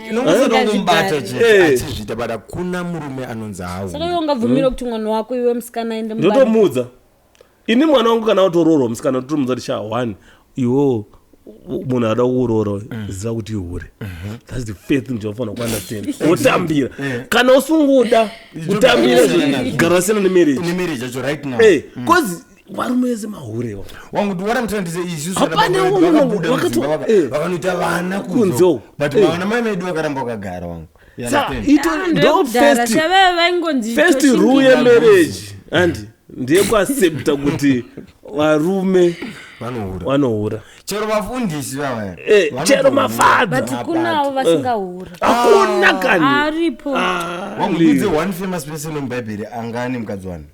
Inongosada kungomubata Eh. chete achizviita, but hakuna murume anonzi Saka auri. iwe ungabvumira kuti mwana wako, iwe musikana, aende mubarika? Ndotomuudza ini mwana wangu kana watoroorwa musikana, ndotomuudza kuti sha one, iwewo munhu ada kukuroora, ziva kuti ihure. That's the first thing chaufanira kuunderstand. Wotambira kana usunguda kutambira, gara usina nemarriage. Nemarriage yacho right now. Cause varume vese mahure wa. Wangu, what I'm trying to say is isusu Hapana, vana baba vedu vakabuda wakati- mudzimba, vakanoita vana Kunze kunze uko. but vana mai vedu vakaramba vakagara, wangu. You Sa understand? ito ndo first Shavava vaingonzi first rule yemarriage andi ndeyekuaccepta kuti varume vanohura. vanohura. Chero vafundisi vava. Chero mafadha. But kunavo vasingahura. Hakuna kani. Aripo. Wangu, ndudze one famous person mubhaibheri anga ane mukadzi wani.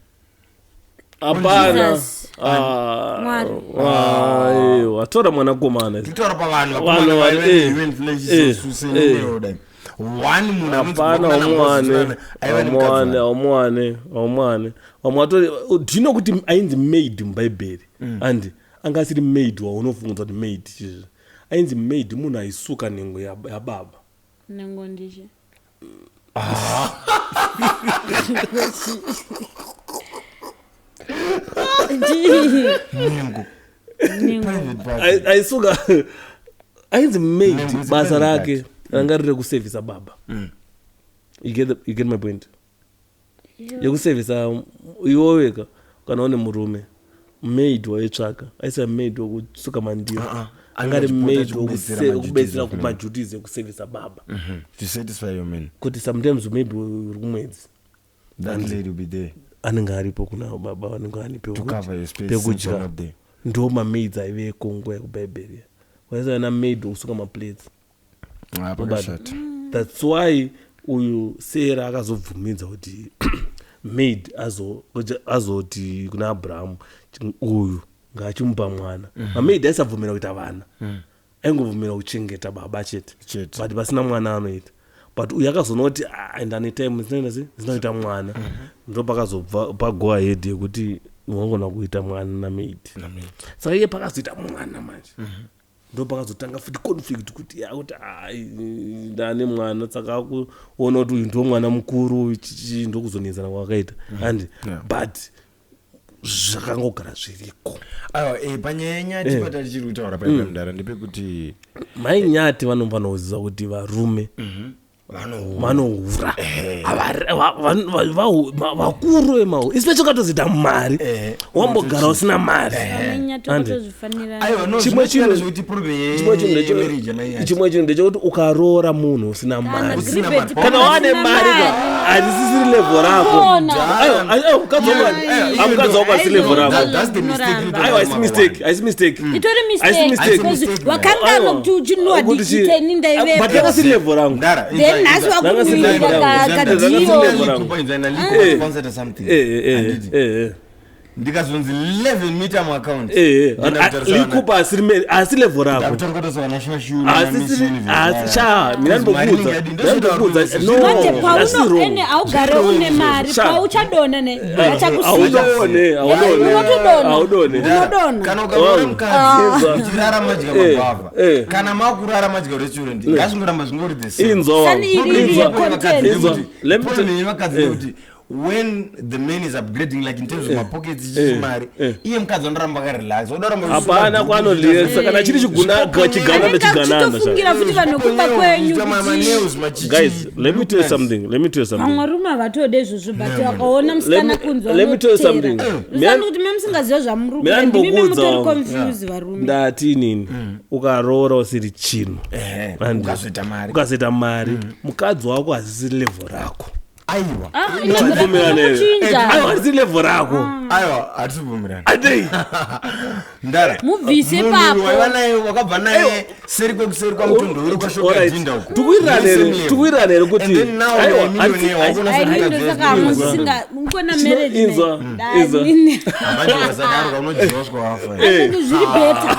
Hapana. Jesus. Mwari. Aiwa, tora mwanakomana. Titaura pavanhu Vanhu vakomana vaiva nehuman flesh sesuseneodai one munhu anonzi Hapana. vakomana Umuwane. Moses aiva nemukadzi Umuwane. wani. Umuwane, umuwane. Vamwe vatori dhino kuti ainzi maid mubhaibheri, andi anga asiri maid waunofunga kuti maid chizvi. Ainzi maid munhu aisuka nhengo yababa. Nengo ndiche. Nengo. Private part. Aisuka, ainzi maid. Nengo is Basa private. rake ranga riri rekusevhisa baba. You get my point yekusevhisa iwoweka kana une murume, maid waitsvaka aisa maid wekusuka mandiro. Uh-uh. Anga ari Anenge maid achipota achikubetsera wekubetsera maduties kumaduties ekusevhisa baba. To satisfy your man. Kuti sometimes maybe uri kumwedzi, That lady will be there anenge aripo kuna baba vanenge vane to cover your space since you're pekudya. not there. Ndo mamaids aiveko nguva yekubhaibheri, waisava namaid wekusuka maplates. Ah, pakashata. That's why uyu Sera akazobvumidza kuti maid azoti kuna Abrahamu, uyu ngaachimupa mwana. Mamaid aisabvumira kuita vana, aingobvumira kuchengeta baba chete. Chete. But pasina mwana anoita. But uyu akazoona kuti, "Ah, ndane time zinoita sei, zinoita mwana." Ndo pakazobva pago ahead yekuti wangona kuita mwana namaid. Namaid. Saka iye pakazoita mwana manje, ndo pakazotanga futi conflict kuti ya kuti, "Ai, ndane mwana." Saka akuona kuti uyu ndo mwana mukuru uyu, chichi, ndokuzonetsana kwakaita and but zvakangogara zviriko. Aiwa, panyaya yenyati patatichiri kutaura paipa, mudara, ndepekuti Mainyati vanofanira kuziva kuti varume vanohura. Vanohura. Vakuru vemahu, especially ukatozoita mari, wambogara usina mari. Andi. Totozvifanira. Aiwa, no, Chimwe zvinosiyana chinhu- zvekuti problem Chimwe chinhu yemarriage yamainyati. chimwe chinhu ndechekuti ukaroora munhu usina mari, Usina mari. kana wane mari ka, harisisiri level rako. Ona. Aiwa, aiwa, mukadzi wako, Aiwa, mukadzi wako asi level rako. That's the mistake you Aiwa, haisi mistake, haisi mistake. Itori Haisi mistake mistake. because Mistake, man. wakanganwa Aiwa. kuti uchinwa Kuti dichiteni but ndaivepo. yakasi level rangu. Ndara, Then nhasi wakunwira kadiyo. Eh, eh, eh. Ndikazonzi 11 meter muaccount. Likupa asi level rako. Sha, mina ndimbokuudza, no, Manje that's pauno wrong. ene haugare une mari, Sha. pauchadona ne vachakusiya. Haudone, haudone. Unotodona. Haudone. Unodona. Kana ukaroora Oh. mukadzi Inzwa. uchirara madya magwavha, kana makurara madya restaurant, ngazvingoramba zvingori the same. Inzwa wangu. Sani iri iri Inzwa. yecontent. Inzwa. Let me Problem yevakadzi ndeyekuti when the man is upgrading, like in terms of mapockets, chichimari, iye mukadzi anoramba akarelax, odaramba. Hapana kwaanolesa kana chiri chigananda, Anenge chigananda sha. achitofungira futi vanhu kumba kwenyu kuti Guys, let me tell you something, let me tell you something. Vamwe varume havatode izvozvo, but vakaona musikana kunze Let me tell you something. usani kuti memusingaziva zvamuri Mina kuita, ndimi ndimbokuudza mutori wangu. confuse varume. Ndati inini, ukaroora usiri chinhu, Andi. Ukazoita mari. Ukazoita mari, mukadzi wako hasisiri level rako. Aiwa. Ah, inogona Tibvumirane. kuchinja. Aiwa, hasisiri level rako. Aiwa, hatibvumirani. Adei. Ndara, Mubvise munhu papo. waiva naye, wakabva naye seri kwekuseri kwamutondoro kwashoka Alright. jinda uko. Tikuwirirane here? Tikuwirirane here kuti And then now Aiwa, you're a millionaire, wakuona Ai, semukadzi ndosaka wezvinhu. musinga mukona marriage Inzwa, inzwa. Manje ukasadaro kaunodyiwa wafa. Zviri better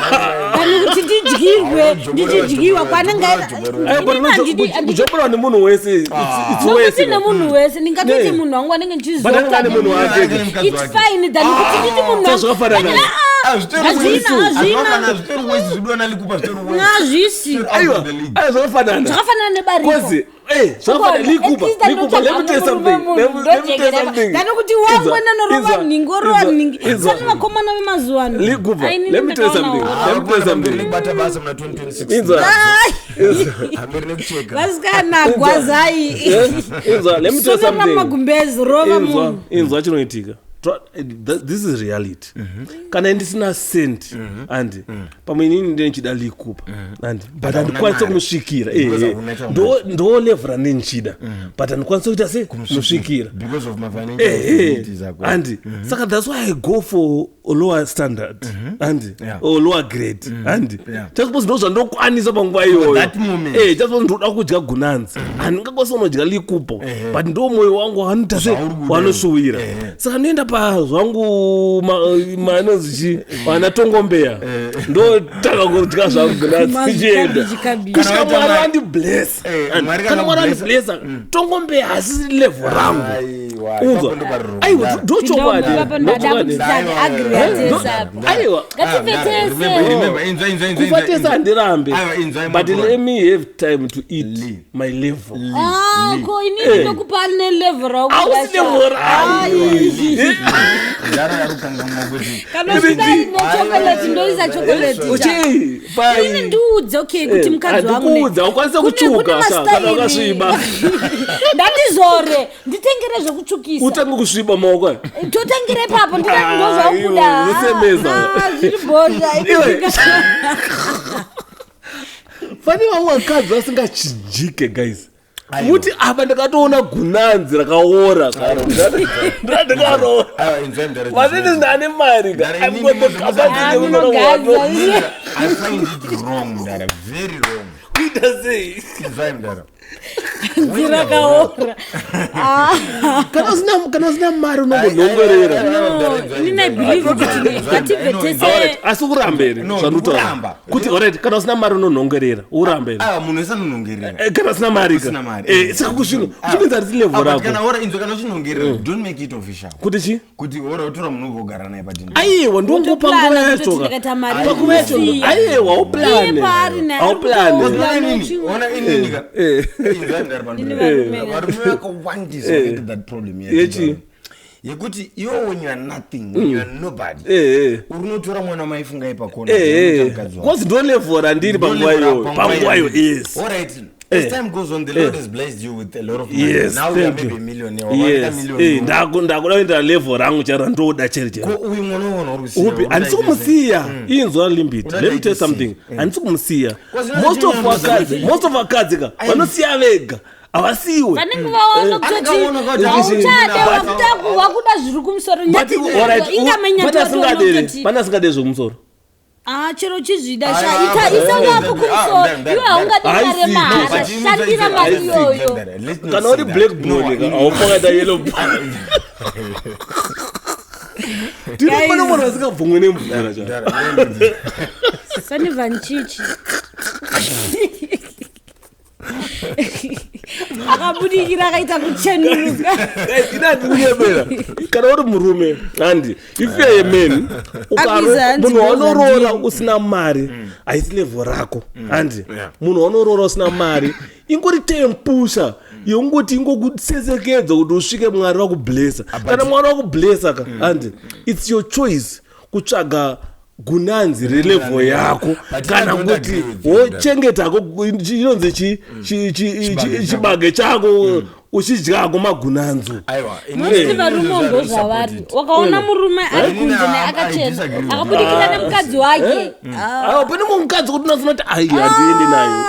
pane kuti ndidyirwe, ndichidyiwa kwanenge. Aiwa, but kujoborwa nemunhu wese, it's Nokuti wese. nemunhu wese ndingatoti Ne. munhu wangu anenge But anenge ane munhu wake. Mukadzi It's wake. fine than kuti nditi munhu So wangu. zvakafanana. Ah, ah, hazvina, hazvina. Zvitori wese zvidiwa nalikupa, zvitori wese. Hazvisi. Aiwa, aiwa, zvakafanana. Zvakafanana nebariko. Kozi, zvakafanana. Likupa, likupa, let me tell you something. Let me tell you something. Than kuti wangu Inzwa, nanorova inzwa, nhingi, orova inzwa, nhingi. inzwa. Sati vakomana vemazuva ano. Likupa, Ai, inini let me tell you ndakaona something. wo. Let me tell you something. Kubata basa muna 2026. Inzwa. Hamberi nekucheka. Vasikana, gwazai. Inzwa, let me tell you Somerera something. magumbezi, rova Inzwa, munhu. inzwa chinoitika. This is reality. Kana ndisina cent, andi pamwe inini ndinechida likupa, andi but hauna handikwanisi mari. kumusvikira. Because hauna chaunazvo. Ndo level randinichida, but handikwanisi kuita se kumusvikira. Because of my financial stabilities ako. Andi saka that's why I go for a lower standard, andi or lower grade, andi just because ndo zvandokwanisa panguva iyoyo. That moment. Just because ndoda kudya gunanzi, handingakwanisi kunodya likupo, but ndo mwoyo wangu wanoita se Zvauri kuda. wanoshuwira. Saka ndoenda pazvangu manonzi chi vana tongombeya, ndotanga kudya zvangu gunanzi, tichienda Mazikabichi kabichi. kusvika Kana waita Mwari mari- wandiblessa. Mwari Kana Mwari kana wandiblessa, tongombeya hasisi level rangu. Aiwa, Unzwa? ipapo ndopariro. Aiwa, Ndara. ndochokwadi. Pinda Ndochokwadi. ndakuti agree. Aiwa. Ngativetese. Remember, inzwa, inzwa, inzwa, Kufatesa inzwa. handirambe, Aiwa, inzwa, but inzwa. let me have time to eat Lee. my level. Ah, ko inini ndokupa nelevel Hausi level rangu. Ndara yarukangamwa kuti Kana usida nechokoleti, ndoisa chokoleti. Uchei, pai. Inini ndiudze, okay, kuti mukadzi wangu Handikuudza, haukwanisi kutsvuka sha, kana wakasviba. Ndandizore, nditengere zvekutsvukisa. Utange kusviba maoko aya. Totangire ipapo, ndikati Ah, ndozvakuda. iwe, unosemesa. Zviri bhozha. Iwe. Pane vamwe vakadzi vasingachinjike, guys. Aiwa. Muti apa ndakatoona gunanzi rakaora. Ndandikaroora. Aiwa, inzwai mudhara. Vanini ndane mari ka. Mudhara, I've inini got the munoziva- capacity yekutora Munogaza. I find it wrong, mudhara, very wrong. Kuita sei? Inzwai, mudhara. Dzirakaora. Kana usina mari unongonhongorera. No, inini I believe kuti ngatibve tese. Alright, asi urambe here No, zvandinotaura? kuramba. Kuti alright, kana usina mari unonhongerera, urambe here? Ava munhu wese anonhongerera. Kana usina mari ka. Usina mari. Saka kusvino uchipinza riti level Ah, but kana rako. ora inzwa, kana uchinhongerera, don't make it official. Kuti chi? Kuti ora utora munhu ubva naye padini. Aiwa, ndongopa nguva Wotoplana yacho kuti ka. ndikaita mari Panguva yacho ndosiya. aiwa, auplane. Iye paari naye ari Auplane. kutoona. Ona inini, ona inini ka. Inzwai, mudhara, pano. Inini varume ka. Varume vakawandisa vakaita that problem Yechi? yekuti iwe when you are nothing, when you are nobody, uri unotora mwana wamaifunga ipakona. Kozi ndo level randiri panguva iyoyo, panguva iyo, yes. Alright. As time goes on, the Lord has blessed you with a lot of money. Yes, Now you are thank maybe you. a millionaire. Wawanika Yes. million. Ndakuda kuenda level rangu charo randoda cheri cheri. Ko uyu mwana waona uri kusiya, Upi? uri Handisi kuda kumusiya. Inzwa, Limbit, Unoda let me tell you ite sei? something. Handisi kumusiya. Because you know Most the of junior vakadzi, knows most of vakadzi ka vanosiya vega, havasiyiwe. Vanenge vaona Anenge kutoti aona kuti hauchade, hauchade. wakuda zviri kumusoro. But alright, Ingamenya. pane asingaderi zvokumusoro? Ah, chero uchizvida Ah, sha ah, ita ah, isa ah, wako ah, kumusoro. Iwe haungadi mari Haisi. mahara, But you know, shandira mari I iyoyo. think that- Kana uri black ball ka, haufakaita yellow ball. Tiri pane munhu asingabvumwi nemvura cha. Sanivan Chichi akabudikira akaita kuchenuruka. Guys, inati kunyebera, kana uri murume, handi, if you are a man, Akuiza hanzi munhu waunoroora ndozvandiri. usina mari haisi level rako, handi. Yeah. Munhu waunoroora usina mari ingori tempusha yongoti ingokusesekedza kuti usvike Mwari vakublessa. Kana Mwari vakublessa ka, handi, it's your choice kutsvaga gunanzi relevel yako But I kana don't kuti agree with you. wochengetako inonzi Chibage chibage chako uchidyako magunanzo. Aiwa, Mostly varume ndo zvavari. Wakaona murume ari kunze naye akachena, disagree with you. akabudikira nemukadzi wake. Ah. Aiwa, pane mumwe mukadzi kuti unazoona kuti ai, handiendi nayo.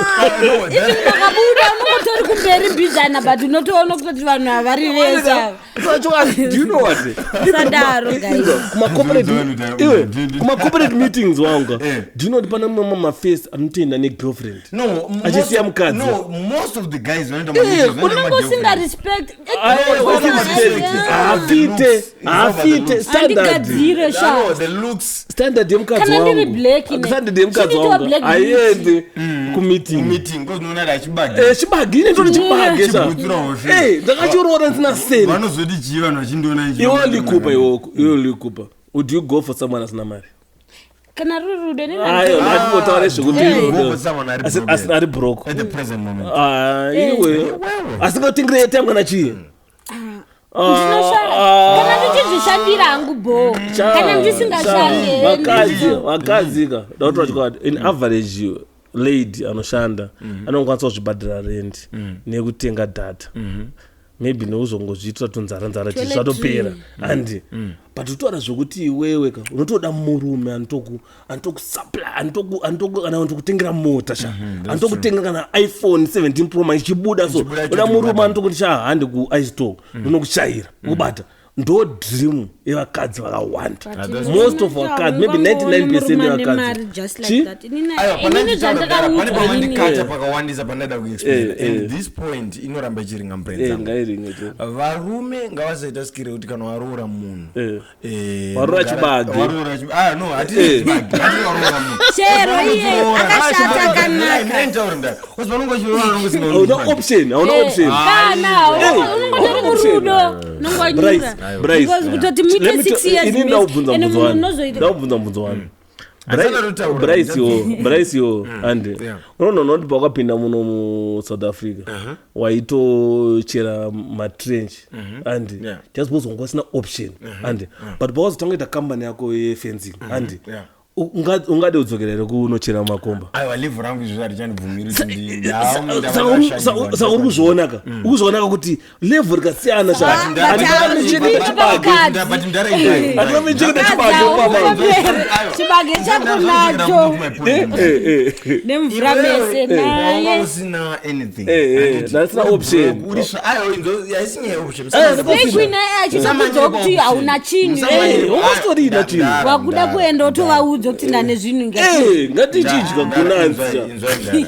Even makabuda unongotori kumberi mbijana, but unotoona kutoti vanhu havari vese ava. Do you know what? Sadaro, guys. Iwe, kuma-corporate meetings wanga, do you know kuti pane mamwe mafesi anotoenda negirlfriend No, achisiya mukadzi? No, most of the guys vanoita Unenge usingarespect. Haafite, haafite standard. Handigadzire sha. The looks. Standard yemukadzi Kana ndiri wangu, black ine. standard yemukadzi Chinoitwa wangu black. haiendi kumeeting. Meeting, because unoona kuti achibage. Chibage, ine ndori chibage sa. Chibutsira hoshe. Ndakachiroora ndisina seni. Vanozoti chii vanhu vachindiona? Iwe likupa, iwe likupa, would you go for someone asina mari? Kana ruri rudo. Ayo, ndatipotaura zvekuti Do you go for someone ari broke? Asina, ari broke. At the present moment. Ah, iwe, asingatengere airtime kana chii? Kana ndichizvishandira hangu bho, kana ndisingashande. Vakadzi, vakadzi ka, ndakutora chokwadi, in average lady anoshanda anongokwanisa kuzvibhadhira rent nekutenga data, maybe neuzongozviitira tunzara nzara, chii, zvatopera, handi. But utaura zvokuti iwewe ka unotoda murume anotokusupply, kana anotokutengera mota sha, anotokutengera kana iPhone 17 Pro Max ichibuda so. Ichibuda. Uda Choti murume kubata. anotokuti sha, handi kuistore ndinokushayira kubata. Ndo dream yevakadzi vakawanda. Most of vakadzi, maybe 99% yevakadzi. Chi? Aiwa, Inini pane zvandakaudzwa inini. pamandikacha pakawandisa pandada kuexplain. Eh, And this point inoramba ichiringa mubrain dzangu. Ngairinge tu. Varume ngavasaita skiri kuti kana waroora munhu Waroora chibage. Ah, no, hatisi chibage, hatisi waroora munhu. Chero iye akashata, akanaka. Because vanonge vachiroora vanonge Hauna vasingaoni. option, hauna option. Kana unongotori hauna option. murudo unongwanyura. Bryce, Because kutoti muite Let me 6 years inini miss, ndaubvunza ende mubvunzo munhu wani. unozoita Ndaubvunza mubvunzo wani. Handisati ndatotaura. Bryce yo, Bryce yo, andi unoona kuti pawakapinda muno muSouth Africa waitochera matrench, andi, just because wanga usina option, andi. But pawazotanga kuita kambani yako yefencing, andi, Ungade kudzokera here kunochera mumakomba? Aiwa, level rangu izvozvo harichandibvumiri kuti Saka uri kuzvionaka, uri kuzvionaka kuti level rikasiyana. But, chibage chako nacho nemvura mese naye. Usina anything. Ndasina option. Kwina achitokudza kuti hauna chinhu. Unositorina chinhu. Wakuda kuenda utovaudza kuti ndane zvinhu. Ngatichidya gunanzi,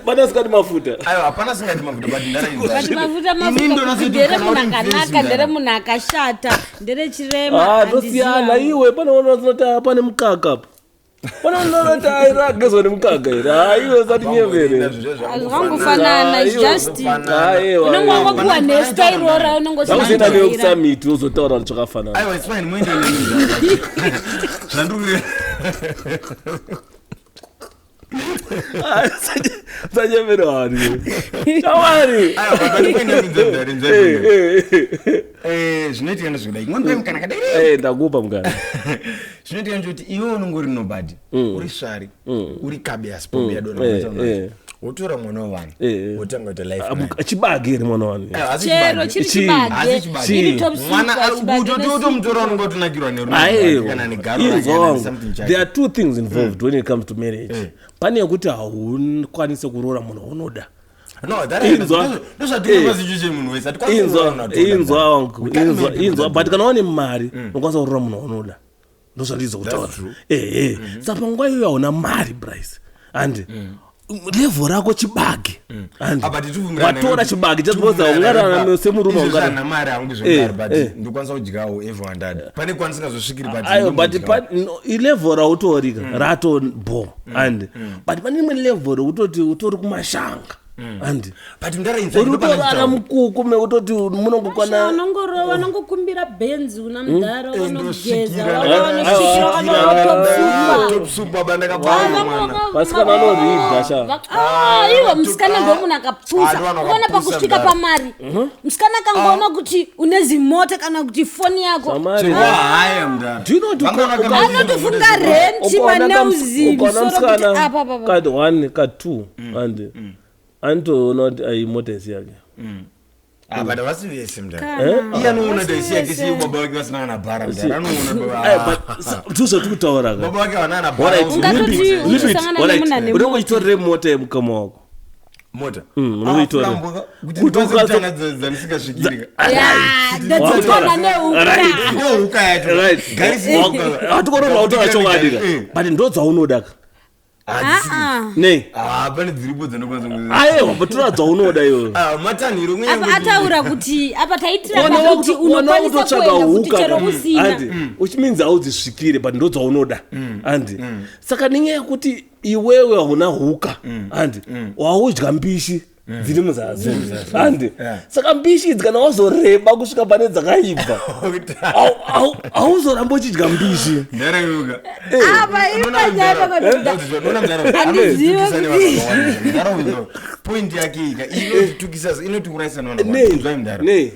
pana sikati mafuta. Aiwa, hapana singati mafuta, but But mafuta, mafuta kuti ndere munhu akanaka, ndere munhu akashata, ndere chirema. Ah, tosiyana iwe. Pane unoti pane mukaka apa, pane unoti airagezwa nemukaka here? Haiwe, usati nyevere. Zvakangofanana, it's just unonge wangopiwa nestairora unonge. Ndakuzoenda newe kusummit, uzotaura kuti zvakafanana. Aiwa, it's fine, muende neni. Zvandiri Usanyevere wani, shamwari. Aiwa, but ndikuenda nzendari, zvinoitika ndezvekudai, ngombe mukana kadai. Ndakupa mukana. Zvinoitika ndechekuti iwe unongori nobody, uri svari, uri kabe, pombi yadona, wotora mwana wevanhu, wotanga kuita life naye. Chibage here mwana wani? Aiwa, asi Chero chibage. chiri Chii? chibage, Asi chibage. iri top. Mwana Super, chibage. utomutora unonga utonakirwa nerume kana negaro rake Inzwa kana wangu, something chake. there are two things involved when it comes to marriage. Pane yekuti haukwanisi kuroora munhu waunoda. No, that Inzwa. ndozvatiri pasituation munhu wese. Hatikwanisi kuroora munhu Inzwa, atoda. inzwa wangu, We can't inzwa, make people inzwa. that But do. kana wane mari, unokwanisa kuroora munhu waunoda. Ndozvandizo kutaura. True. Ehe, saka panguva iyoyo hauna mari, Bryce, and level rako chibage, and Ah, but tibvumirane watora nekuti- chibage just because tibvumirane haungararame nekuti semurume. izvozvo Haungararame. handina mari hangu zvekudaro, but ndokwanisa kudyawo everyone ndada. Pane kwandisingazosvikiri, but Aiwa, but ndombodyawo. no, ilevel rautorika rato bo, and but pane imwe level rekutoti utori kumashanga, and But mudara, inzwa, uri ndopana kutorara ndichitaura. mukuku mekutoti munongokwana. Unongorova, unongokumbira bhenzi una mudhara, vanogeza. Ndosvikira. Vanosvikira Ah, top soup, baba, ndakabva mwana. Vasikana vanoridha, sha. Iwe musikana ndo munhu akapusa. Ah, ndo vanhu Ukaona vakapusa, pakusvika mudhara. pamari, musikana akangoona kuti une zimota kana kuti foni yako, Samari. Wahaya, mudara. Do you know kuti Vanga anotofunga renti, maneuzi, ukaona musoro kuti musikana apa apa apa. ka 1 ka 2, and anotoona kuti ai mota isi yake. Ah, but havasi vese, mudara. Kana. Iye anoona kuti haisi yake, siye baba vake vasina kana bhara, mudara. Anoona Eh, but ndozvatiri kutaura ka. baba vake havana kana bhara. Alright, Ungatoti leave it, leave it. uchisangana Alright, nemunhu ane unenge mota. uchitorere mota yemukama wako. Mota. Unoitora. Ah, flambo ka. Kuti Kuti ndikwanise kutanga dzandisingasvikiri ka. Ya, ndadzitwana neuka. Right. Ndohuka yacho. Right. Garisi huka. Hatikorora utaura chokwadi ka. Eh. But ndo dzaunoda ka. Ah, Nei? Ah, pane dziripo dzinokwanisa Aiwa, but tora dzaunoda iwe. Ah, matanhiro apa ataura kuti apa taitira Ona pakuti ona unokwanisa kutotsvaga kuenda kuti huka chero ka. usina. Andi, uchiminzi haudzisvikire, but ndo dzaunoda, andi. Saka nenyaya yekuti iwewe hauna huka, andi, waudya mbishi dziri muzasi, andi. Saka mbishi idzi kana wazoreba kusvika pane dzakaibva, hauzoramba uchidya mbishi. Ndareuka. Apa ipanyaya pakuti Handizivi Point yake ika inotitukisa, inotiurayisa. Nei? Mudara, Nei?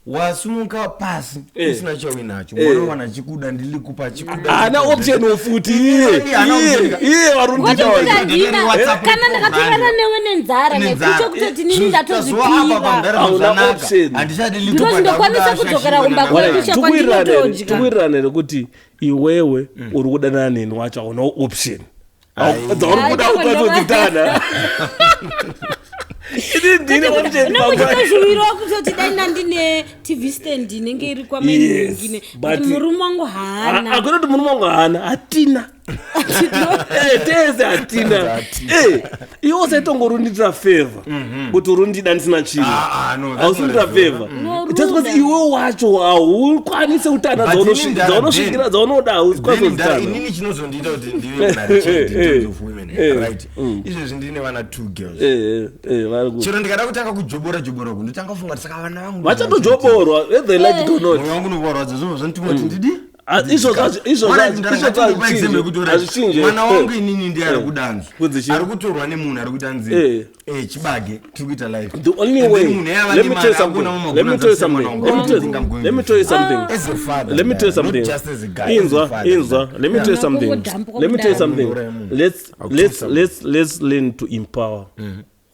wasumuka pasi usina chauinacho, mwana wana chikuda, ndilikupa chikuda. Haana option futi iye. Haana Iye option. iye warundida. Wati kuti handina WhatsApp kana ndakatorana newe nenzara, nekucho kutoti nini ndatozvipira. Hauna option. Because ndokwanisa kudzokera kumba kwedu chakwandinotodya. Tikuwirirana here kuti iwewe uri kudanana neni wacho hauna option dzauri kuda Ai, ukwazodzitana? Ini ndine option Unenge pangwa. uchitozviwirawo kutoti dai ndandine TV stand inenge iri kwamainingine, Yes, but- kuti murume wangu haana. Hakuna kuti murume wangu haana, hatina. Tese hatina. Iwe usaitongorunditira favor kuti urundida ndisina chinhu. Ah, no, that's Hausindira not a favor. favor Unoruda. just because iwe wacho haukwanisi kutana But inini ndara dzaunosvikira then- dzaunoda, Then ndara- hausikwanisi. Inini chinozondiita kuti ndive muna Richard in terms of women, right, izvezvi ndine vana two girls. Chero ndikada kutanga kujobora jobora uku, ndotanga kufunga kuti saka vana vangu Vachatojoborwa whether they like it or not. Mwoyo wangu unovarwadza, zvobva zvandituma kuti ndidi Ah, izvozvo izvozvo hazvichinje hazvichinje mwana wangu inini ndiye ari kudanzwa Kunzi chii? ari kutorwa nemunhu ari kudanzi Eh. eh, chibage tiri kuita life The only And way, then munhu yava let me nemari, tell you something. akuona Let me tell you something. mamagunanzi Let me tell I think I'm you, going let me with tell you you. something. As a father, Let me tell you not something. just as a guy, as a Inzwa, father, inzwa. Let me tell you something. Kungodhambuka Let me tell you kudaro. something. Kungouraya munhu. Let's I'll kill let's someone. let's let's learn to empower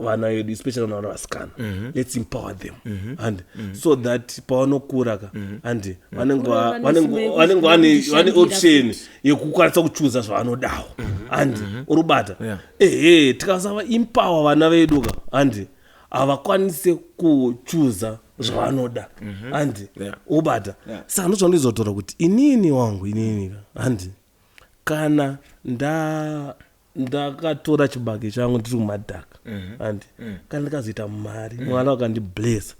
vana vedu, especially vana vasikana. Let's empower them and so that pavanokura ka and vanenge Kure vane vanenge simba vanenge vane yekuzvishandira vane option yekukwanisa kuchuza zvavanodawo and uri kubata Yeah. ehe tikasava empower vana vedu ka and havakwanisi kuchuza zvavanoda and Yeah. ubata Yeah. saka ndozvandizotaura kuti inini wangu inini ka handi kana nda ndakatora chibage changu ndiri kumadhaka handi kana ndikazoita mari mwana wakandiblessa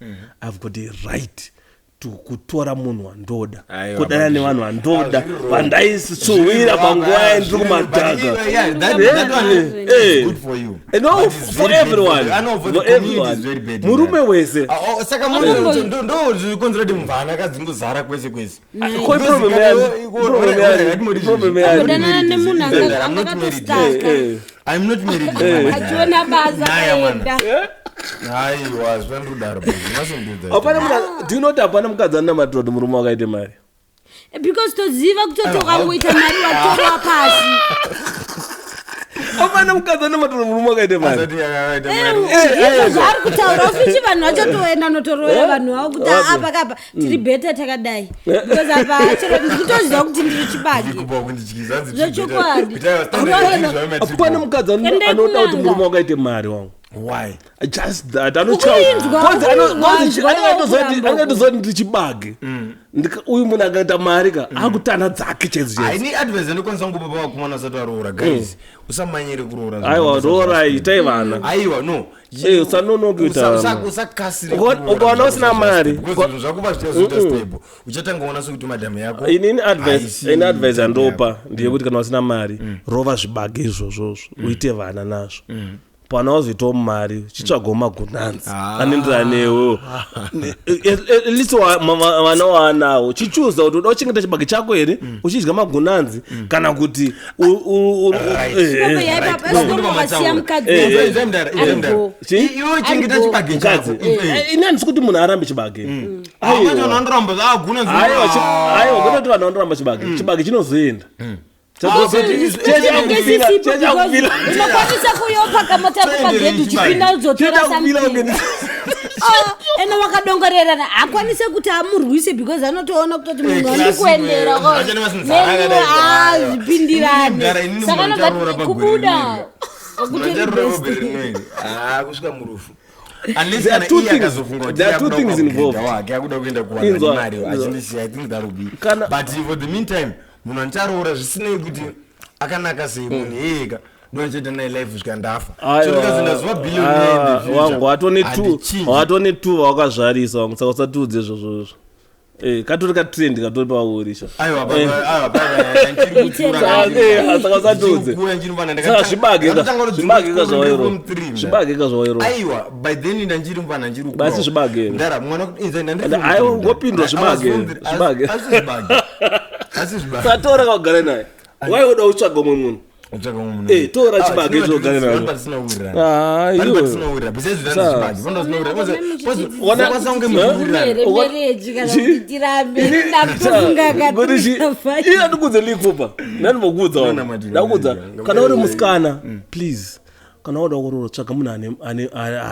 i've got a right to kutora munhu wandoda Aiwa, kudana but nevanhu vandoda Ah, zviri wrong. vandaishuwira panguva yandiri kumadhaka Yeah, that one is Eh. good for you. Eh, no, But it's for very bad everyone. I know, for the For community everyone. it's very bad. Murume Yeah. wese. Ah, oh, saka Akumbo- ndo zvirikonzera kuti mvana kadzingozara kwese kwese. Ko problem yani? Problem yani? Problem yani? Kudanana nemunhu I'm not married. akatostaka. Eh, eh. I'm not married. achiona basa Naya, mwana. akaenda Aiwa, zvandikudaro. Masindudza. Hapana mukadzi- do you know kuti hapana mukadzi anonamatira kuti murume wakaite mari because toziva kutoti ukangoita mari watorwa pasi hapana mukadzi anonamatira kuti murume wakaite mari Asati akaita mari. ndizvo zvaari kutaura ufichi vanhu vachotoenda notoroya vanhu vavo kuti Wapi? apa kapa tiri bheta takadai because apa chero ndikutoziva kuti ndiri chibage Kupa kundityisa, hanzi Zvechokwadi. Kuti standard zvayo hapana mukadzi Endai anoda kuti kun'anga. murume wakaite mari wangu Why? just that Ukuinzwa, ukuinzwa, nzwa anongatoziva kuti ndiri chibage Uyu munhu akaita mari ka akutana dzake chaidzo chaidzo Ini advice yandikwanisa kungopa pavakomana vasati varoora guys usamanyire kuroora aiwa roorai itai vana aiwa no Eh, usanonoke kuita vana. usakasire Ukaona usina mari, zvinhu zvako pazvichazoita stable uchatanga kuona sekuti madhamu yako inini advice haisi ini advice yandopa yako. ndeyekuti kana usina mari rova zvibage izvozvozvo uite vana nazvo pana wazoitawo mari chitsvagawo magunanzi Ah. anoenderana newewo at least vana waanawo chichuza kuti uda kuchengeta chibage chako here uchidya magunanzi kana kuti Right. Ipapo yaipa pasiko wakasiya mukadzi Eh, eh. Idzai mudara, idzai mudara. Aripo. Chi? Iwe chengeta Aripo. chibage chako mukadzi ini handisi kuti munhu arambe chibage Ah, Aiwa. vanhu vanoramba ah, guna aiwa aiwa kwete kuti vanhu vanoramba chibage chibage chinozoenda Ah, but Chinenge chisipo because unokwanisa kuyopaka mota yako pagedhi uchipinda uzotora something Ah, ene wakadongorerana hakwanise kuti amurwise because anotoona kutoti munhu Eh, andikuendera classic, eh, vachane vasinzara akadai. Inini zvipindirane mudara, inini saka munhu acharoora anobva pagore kubuda rineri. Akutori best. kusvika murufu unless There are kana two iye things- akazofunga kuti there are two akuda things kuupgrade involved. wake akuda kuenda kuwana Inzwa, nemari inzwa. achindisiya i think that will be Kana- but for the meantime munhu andicharoora zvisinei kuti akanaka sei munhu iyeka ndoachaita naye life kusvika ndafa so ndikazoenda zuva billionaire in the future, wangu handichinji. watone two vawakazvarisa wangu saka usatiudze izvozvozvo Eh, katori katrend katori paurisha Aiwa, baba, aiwa, baba, ndichiri kukura, Eh, saka usatiudze ndichiri kukura, ndichiri mwana, saka zvibage ka- ndakatanga kudzidza zvibage ka kuchikoro ndiri zvawairo form three, mdara. zvibage ka zvawairo aiwa by then ndanchiri mwana ndiri kukura. Basi zvibage. Mdara, mwana inza ndandiri And form aiwa, three, mdara. ngopindwa I was zvibage, form three. zvibage. Asi zvibage asi zvibage satora kakugara naye waiuda kutsvaga umwe munhu Utsvaka umwe munhu. Eh, tora Ah, chibage tinova icho ugare tiri- nacho. pano patisina kuwirirana. Ah, Pano iwe. patisina kuwirirana. Besides kuti Sa- hanzi chibage, pano patisina kuwirirana. Ona- Kwasa kunge Eh? muchiwirirana. here Uka- marriage kana Chi? kuti tirambe ndakutofunga Ngoti iye andikudze likupa ndandimbokuudza wangu. Ndinonamatira, Ndakuudza ndinonamatira. kana uri musikana please kana wada kuroora tsvaga munhu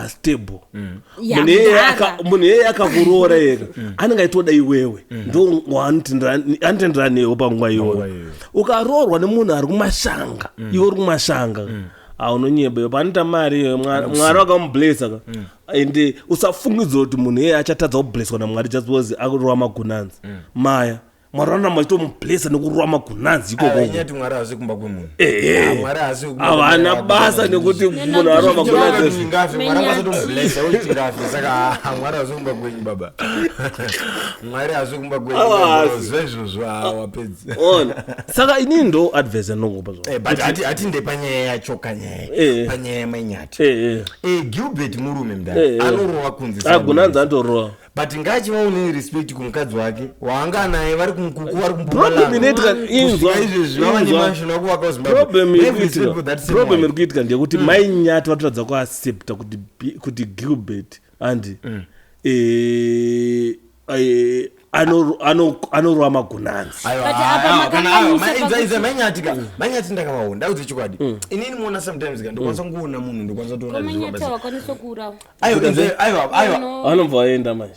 astable Ya, munhu iyeye mudhara. munhu iyeye akakuroora yega anenge aitoda iwewe ndo waanotenderana newe panguva iyoyo iyoyo. ukaroorwa nemunhu ari kumashanga iwe uri kumashanga aunonyeba panoita mari iyoyo mwari wakamublesa ka ende usafungidzira kuti munhu iyeye achatadza kubleswa namwari just because akurova magunanzi maya mwari vanoramba achitomublesa nekurova magunanzi Ah, ikoko inyaya kuti mwari haasi kumba kwemunhu. Ehe. Ah, Mwari haasi kumba havana kwemunhu. basa nekuti munhu arova magunanzi Tingafe, Mwari Menyati. akasatomublessa, kuti tingafe. Saka, ah, Mwari haasi kumba kwenyu baba. Mwari haasi kumba kwenyu. Awa, haasi. Zuva izvozvo, ah, wapedza. ona saka inini ndo advice yandinongopa zvao Eh, but hatinde panyaya yacho kanyaya Eh. panyaya yamainyati Eh, Eh, gilbert murume Eh, mudara eh. anorova kunze agunanzi anotorova But ngaachivawo nerespect kumukadzi wake waanga naye, vari kumukuku, vari Problem inoitika, inzwa, kumpumalanga izvezvi vava inzwa. nemansion akuvaka Problem iri kuitika, problem iri Zimbabwe. kuitika ndeyekuti mainyati vatoratidza kuaccepta kuti Gilbert andi anorova magunanzi. But apa makanganisa pakuti- Mainyatika, mainyati ndakavaona, ndaudze chokwadi, inini muona sometimes ka ndokwanisa kungoona munhu, ndokwanisa kutoona Kwamanyati zviri pabasa. havakwanisi kuurawa. Aiwa, aiwa, aiwa. No. Vanobva vaenda manje.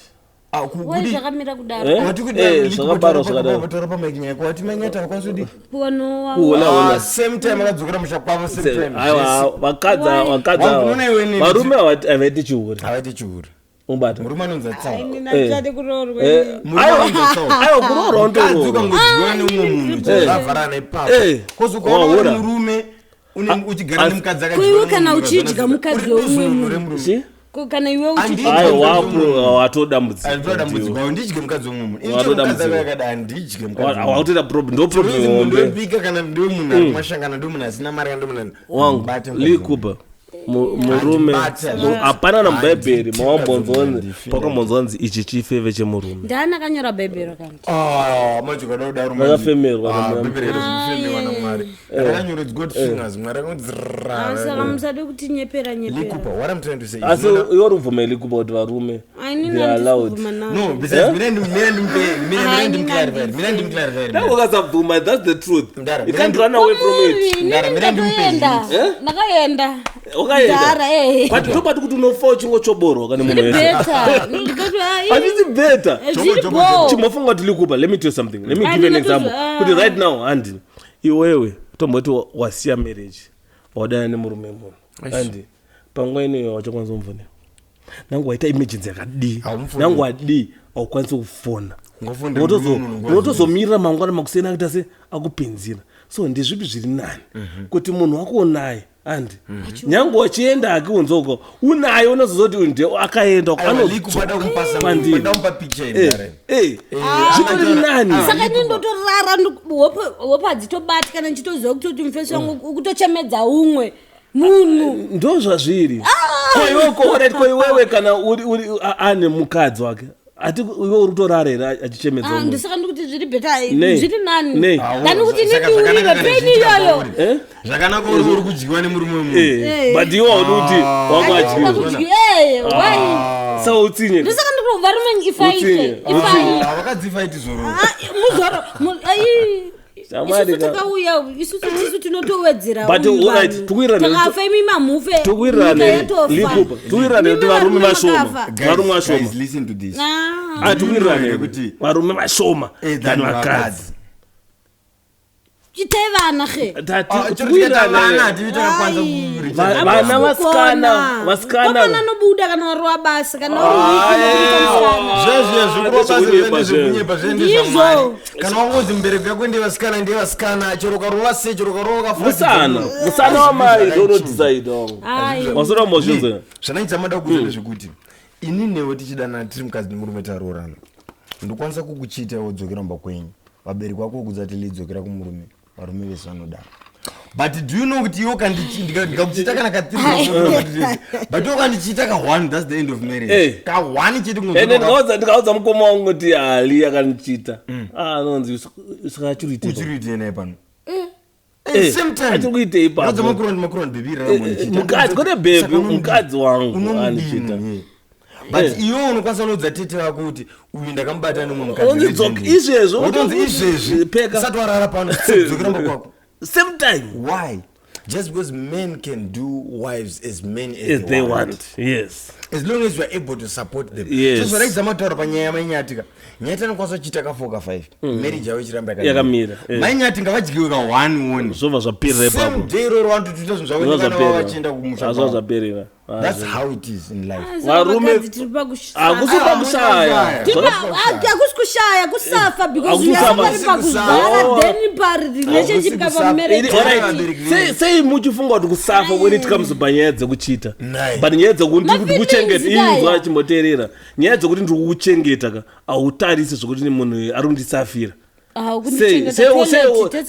Ah, Wai kudi- zvakamira kudaro. Eh? Wati kuti Zvakabarwa zvakadaro. vatora pamaiki nyaya wati mainyati havakwanisi kudi Kuwanowa. Kuona, ona. Ah, same time akadzokera musha kwavo, same time. Aiwa, Zvese. vakadzi Why? vakadzi Wangu, ava. unoona iwe nini? Varume havaiti chihure. Havaiti chihure. Ubata. Murume anonzi atsawa. Ini handisati kuroorwa. Murume anonzi atsawa. Aiwa, kuroorwa Mukadzi ndoroorwa. ukangodyiwa neumwe munhu, zvavharana ipapo. Eh. Kozi ukaona uri Wahura. murume uchigara nemukadzi akadyiwa Ko iwe neumwe kana munhu, uchidya zvavharana mukadzi uri weumwe duzununu munhu. remurume. Chi? Ko kana iwe Handidi. uchidya. Aiwa, Mukadzi weumwe munhu. watodambudziko. Handitoda dambudziko, handidye mukadzi weumwe munhu. Ini Watoda chero mukadzi dambudziko. akadai, handidye mukadzi weumwe munhu. Wakutoita problem, ndo problem Chero hombe. ndobika kana ndiwe munhu ari kumashangana, ndiwe munhu asina mari, kana ndiwe munhu Wangu, Bate mukadzi Lee wemunhu. Cooper, murume Handibate. hapana namubhaibheri Handiti mawambonzonzi mukadzi pakambonzwanzi ichi chifeve chemurume. Ndaani akanyora bhaibheri kana? Ah, manje ukada kudaro manje. Rakafemerwa Ah, naMwari. Bhaibheri rakafemerwa naMwari. Rakanyorwa, it's God fingers. Mwari akanzi Ah, saka musade kutinyepera Lee nyepera. Cooper, what I'm trying to say is Asi not- iwe uri kubvuma Lee Cooper kuti varume Ini they are handisi allowed? kubvuma nawo. No, besides, mina ndimclarify, mina ndimclarify. Dai ukasabvuma, that's the truth. Mdara, You can't run away from it. Uri, Ndara, inini mina ndimupe ndatoenda. Eh? Ndakaenda. Wakaenda? Ndara, eh. But ndobati kuti unofa uchingochoborwa kana munhu wese. Better. Ndikati, ah, Handisi better. zviri Chobo, bho. Chimbofunga kuti Lee Cooper, let me tell you something, let me Ah, give you an ndinotozwa, example ah. kuti right now, handi iwewe tomboti wasiya marriage, wadana nemurume munhu, handi panguva inoyo wachakwanisa kumfonera nangu waita emergency yakadii, Haumufoni. nangu wadii, haukwanisi kufona. Ungafonera murume munhu nguva Unotozomirira mangwana makuseni akuita se akupinzira. So ndezvipi zviri nani, kuti munhu wako unaye, handi nyange wachienda akiunzoko unaye, unozozoti uyu ndiye akaenda uko, Aiwa, Lee Cooper Pandiri. dakupa picture Eh, mdara. eh, zvitori nani. Saka ini ndotorara, hope hadzitobati kana ndichitoziva kutoti mufesi wangu ukutochemedza umwe munhu. Ndo zvazviri. Ko iwe, ko alright, ko iwewe kana uri ane mukadzi wake, ati iwe uri kutorara here achichemedza Ah, umwe? ndosaka ndikuti zviri better, Nei. zviri nani Nei. than kuti Saka nindiurire zvakanaka kana peni zvichiitika iyoyo. kwauri. Eh? Zvakanaka uri kudyiwa nemurume wemunhu. Eh, but iwe haudi kuti wangu Handina adyiwe. kudyi, eh, why? Saka utsinye. Ndosaka ndikuti varume ifaife. Utsinye, Ifai. Ah, vakadzi faiti zororo. Muzoro ai, Shamwari isusu takauya, isusu tisu tinotowedzera But, uyu alright, vanhu. tukuwirirane Takafa, imi mamufe, nyika Tukuwirirane, yatofa. Lee Cooper, tukuwirirane kuti Imi varume vashoma. makafa. Guys, Varume vashoma. guys, listen to this. Ah. Ah, tukuwirirane Kuti- varume vashoma Eh, than than vakadzi. vakadzi. Chitai vana xe. Tati- Ah, chero tikaita vana, tukuwirirane. hativi takakwanisa kuricha. Vana vasikana, vasikana. Komana nobuda kana warova basa, kana uri wiki nokuita musana. Zviya zvikurova basa, Ndezvekunyepa zviya zviya. ndezvekunyepa, zviya Ndizvo. ndezvamwari. Kana wangozi mubereki yako ndevasikana, ndevasikana, chero ukarova sei, chero ukarova wakafuratidza Musana, munhu. musana wamai Hazvizvi ndonodecide wangu. Ai. Wasora mozvinzwa. Zvanaitsa mada kuudza ndezvekuti ini newe tichidanana tiri mukadzi nemurume, taroorana, ndokwanisa kukuchita wodzokera mumba kwenyu, vabereki vako vokudza kuti lidzokera kumurume, varume vese vanodaro. But do you know kuti iwe ndikakuchita kana ka3, but iwe ukandichita ka1, that's the end of marriage. Eh. Ka1 chete. Ende Kungodzoka ndikaudza mukoma wangu kuti ali akanichita. Ah, anonzi saka achiri uchiri kuitei naye pano? Eh, Same time. achiri kuitei ipapo? Ndikaudza makurani, makurani, bhebhi raramunichita. Mukadzi, kwete bhebhi, Saka unonidi- mukadzi wangu unonidini, anichita. eh. But Eh. iwe unokwanisa unoudza tete vako kuti uyu ndakamubata nemumwe mukadzi Unonzi legend. dzoka- izvezvo, Wotonzi izvezvi Peka. usati warara pano, dzokera mumba kwako. Same time. Why? Just because men can do wives as many as As they want, yes. As long as you are able to support them. Yes. So zvaraidza mataura panyaya yamainyati ka, nyati anokwanisa kuchiita ka 4 ka 5, marriage yavo ichiramba Yakamira, eh. Mainyati ngavadyiwe ka 1 one. Zvobva zvaperera Same ipapo. day iroro vanototoita zvinhu zvavo Zvobva nevana vavo zvaperera. vachienda kumusha Ah, zvobva kwavo. zvaperera. Ah, That's how it is in life. Varume- Tiri pakushaya. Hakusi pakushaya. Hakusi kushaya, kusafa, because Hakusi uyasanga kusafa. ri pakuzvara, then parelationship Hakusi kapa kusafa. marriage. Alright, Vabereki sei muchifunga kuti kusafa when it comes panyaya dzekuchita, Nai. but nyaya dzekuti Ma feelings ndikuchengeta, kaya. inzwa, chimboteerera, nyaya dzekuti ndiri kukuchengeta ka, hautarisi zvokuti ni munhu ari kundisafira. Ah,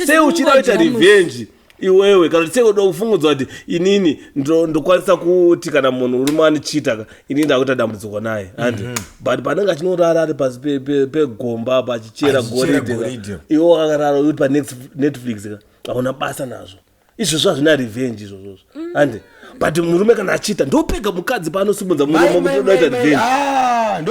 Sei uchida kuita revenge? Iwewe kana kuti sei kufungudzwa kuti inini ndokwanisa kuti kana munhu urume anichita ka, inini ndakuita dambudziko naye, handi? But panenge achinorara ari pasi pegomba apa achichera Achichera goridhe ka, goridhe. iwe wakarara uri paNetflix ka, hauna basa nazvo. Izvozvo hazvina revenge izvozvozvo, handi? But murume kana achiita, ndopega mukadzi paanosimudza muromo kuti unoita revenge.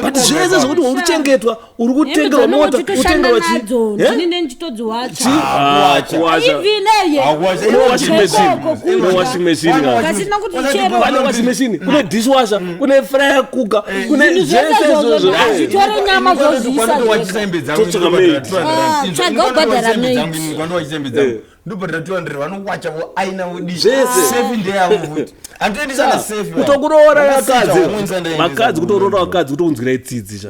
But zvese zvokuti uri kuchengetwa, uri kutengerwa mota, kutoshanda utengerwa chi- nadzo, Eh? ndini ndichitodziwacha. Ah, kuwacha. Even eye Akuwacha. Une washing machine. Ikoko Une kudya. washing machine ka. Kasina kuti chero Pane washing machine, kune dishwasher, kune fryer cooker, kune Zvinhu zvese zvese izvozvo izvozvo. hazvitore nyama zvozviisa Kwandowachisa zvega. hembe dzangu, Totsvaka ndobhadhara maid. 200 Ah, rand. tsvaga ubhadhara maid. Kwandowachisa hembe dzangu ndobhadhara 200, vanowacha voaina vodii. Zvese. Safe ndeyavo futi, handiendisana safe. Kutokuroora Vakasecha vakadzi, vamweni sandaendesa vakadzi, kutoroora kuroora. vakadzi kutokunzwirai tsitsi cha.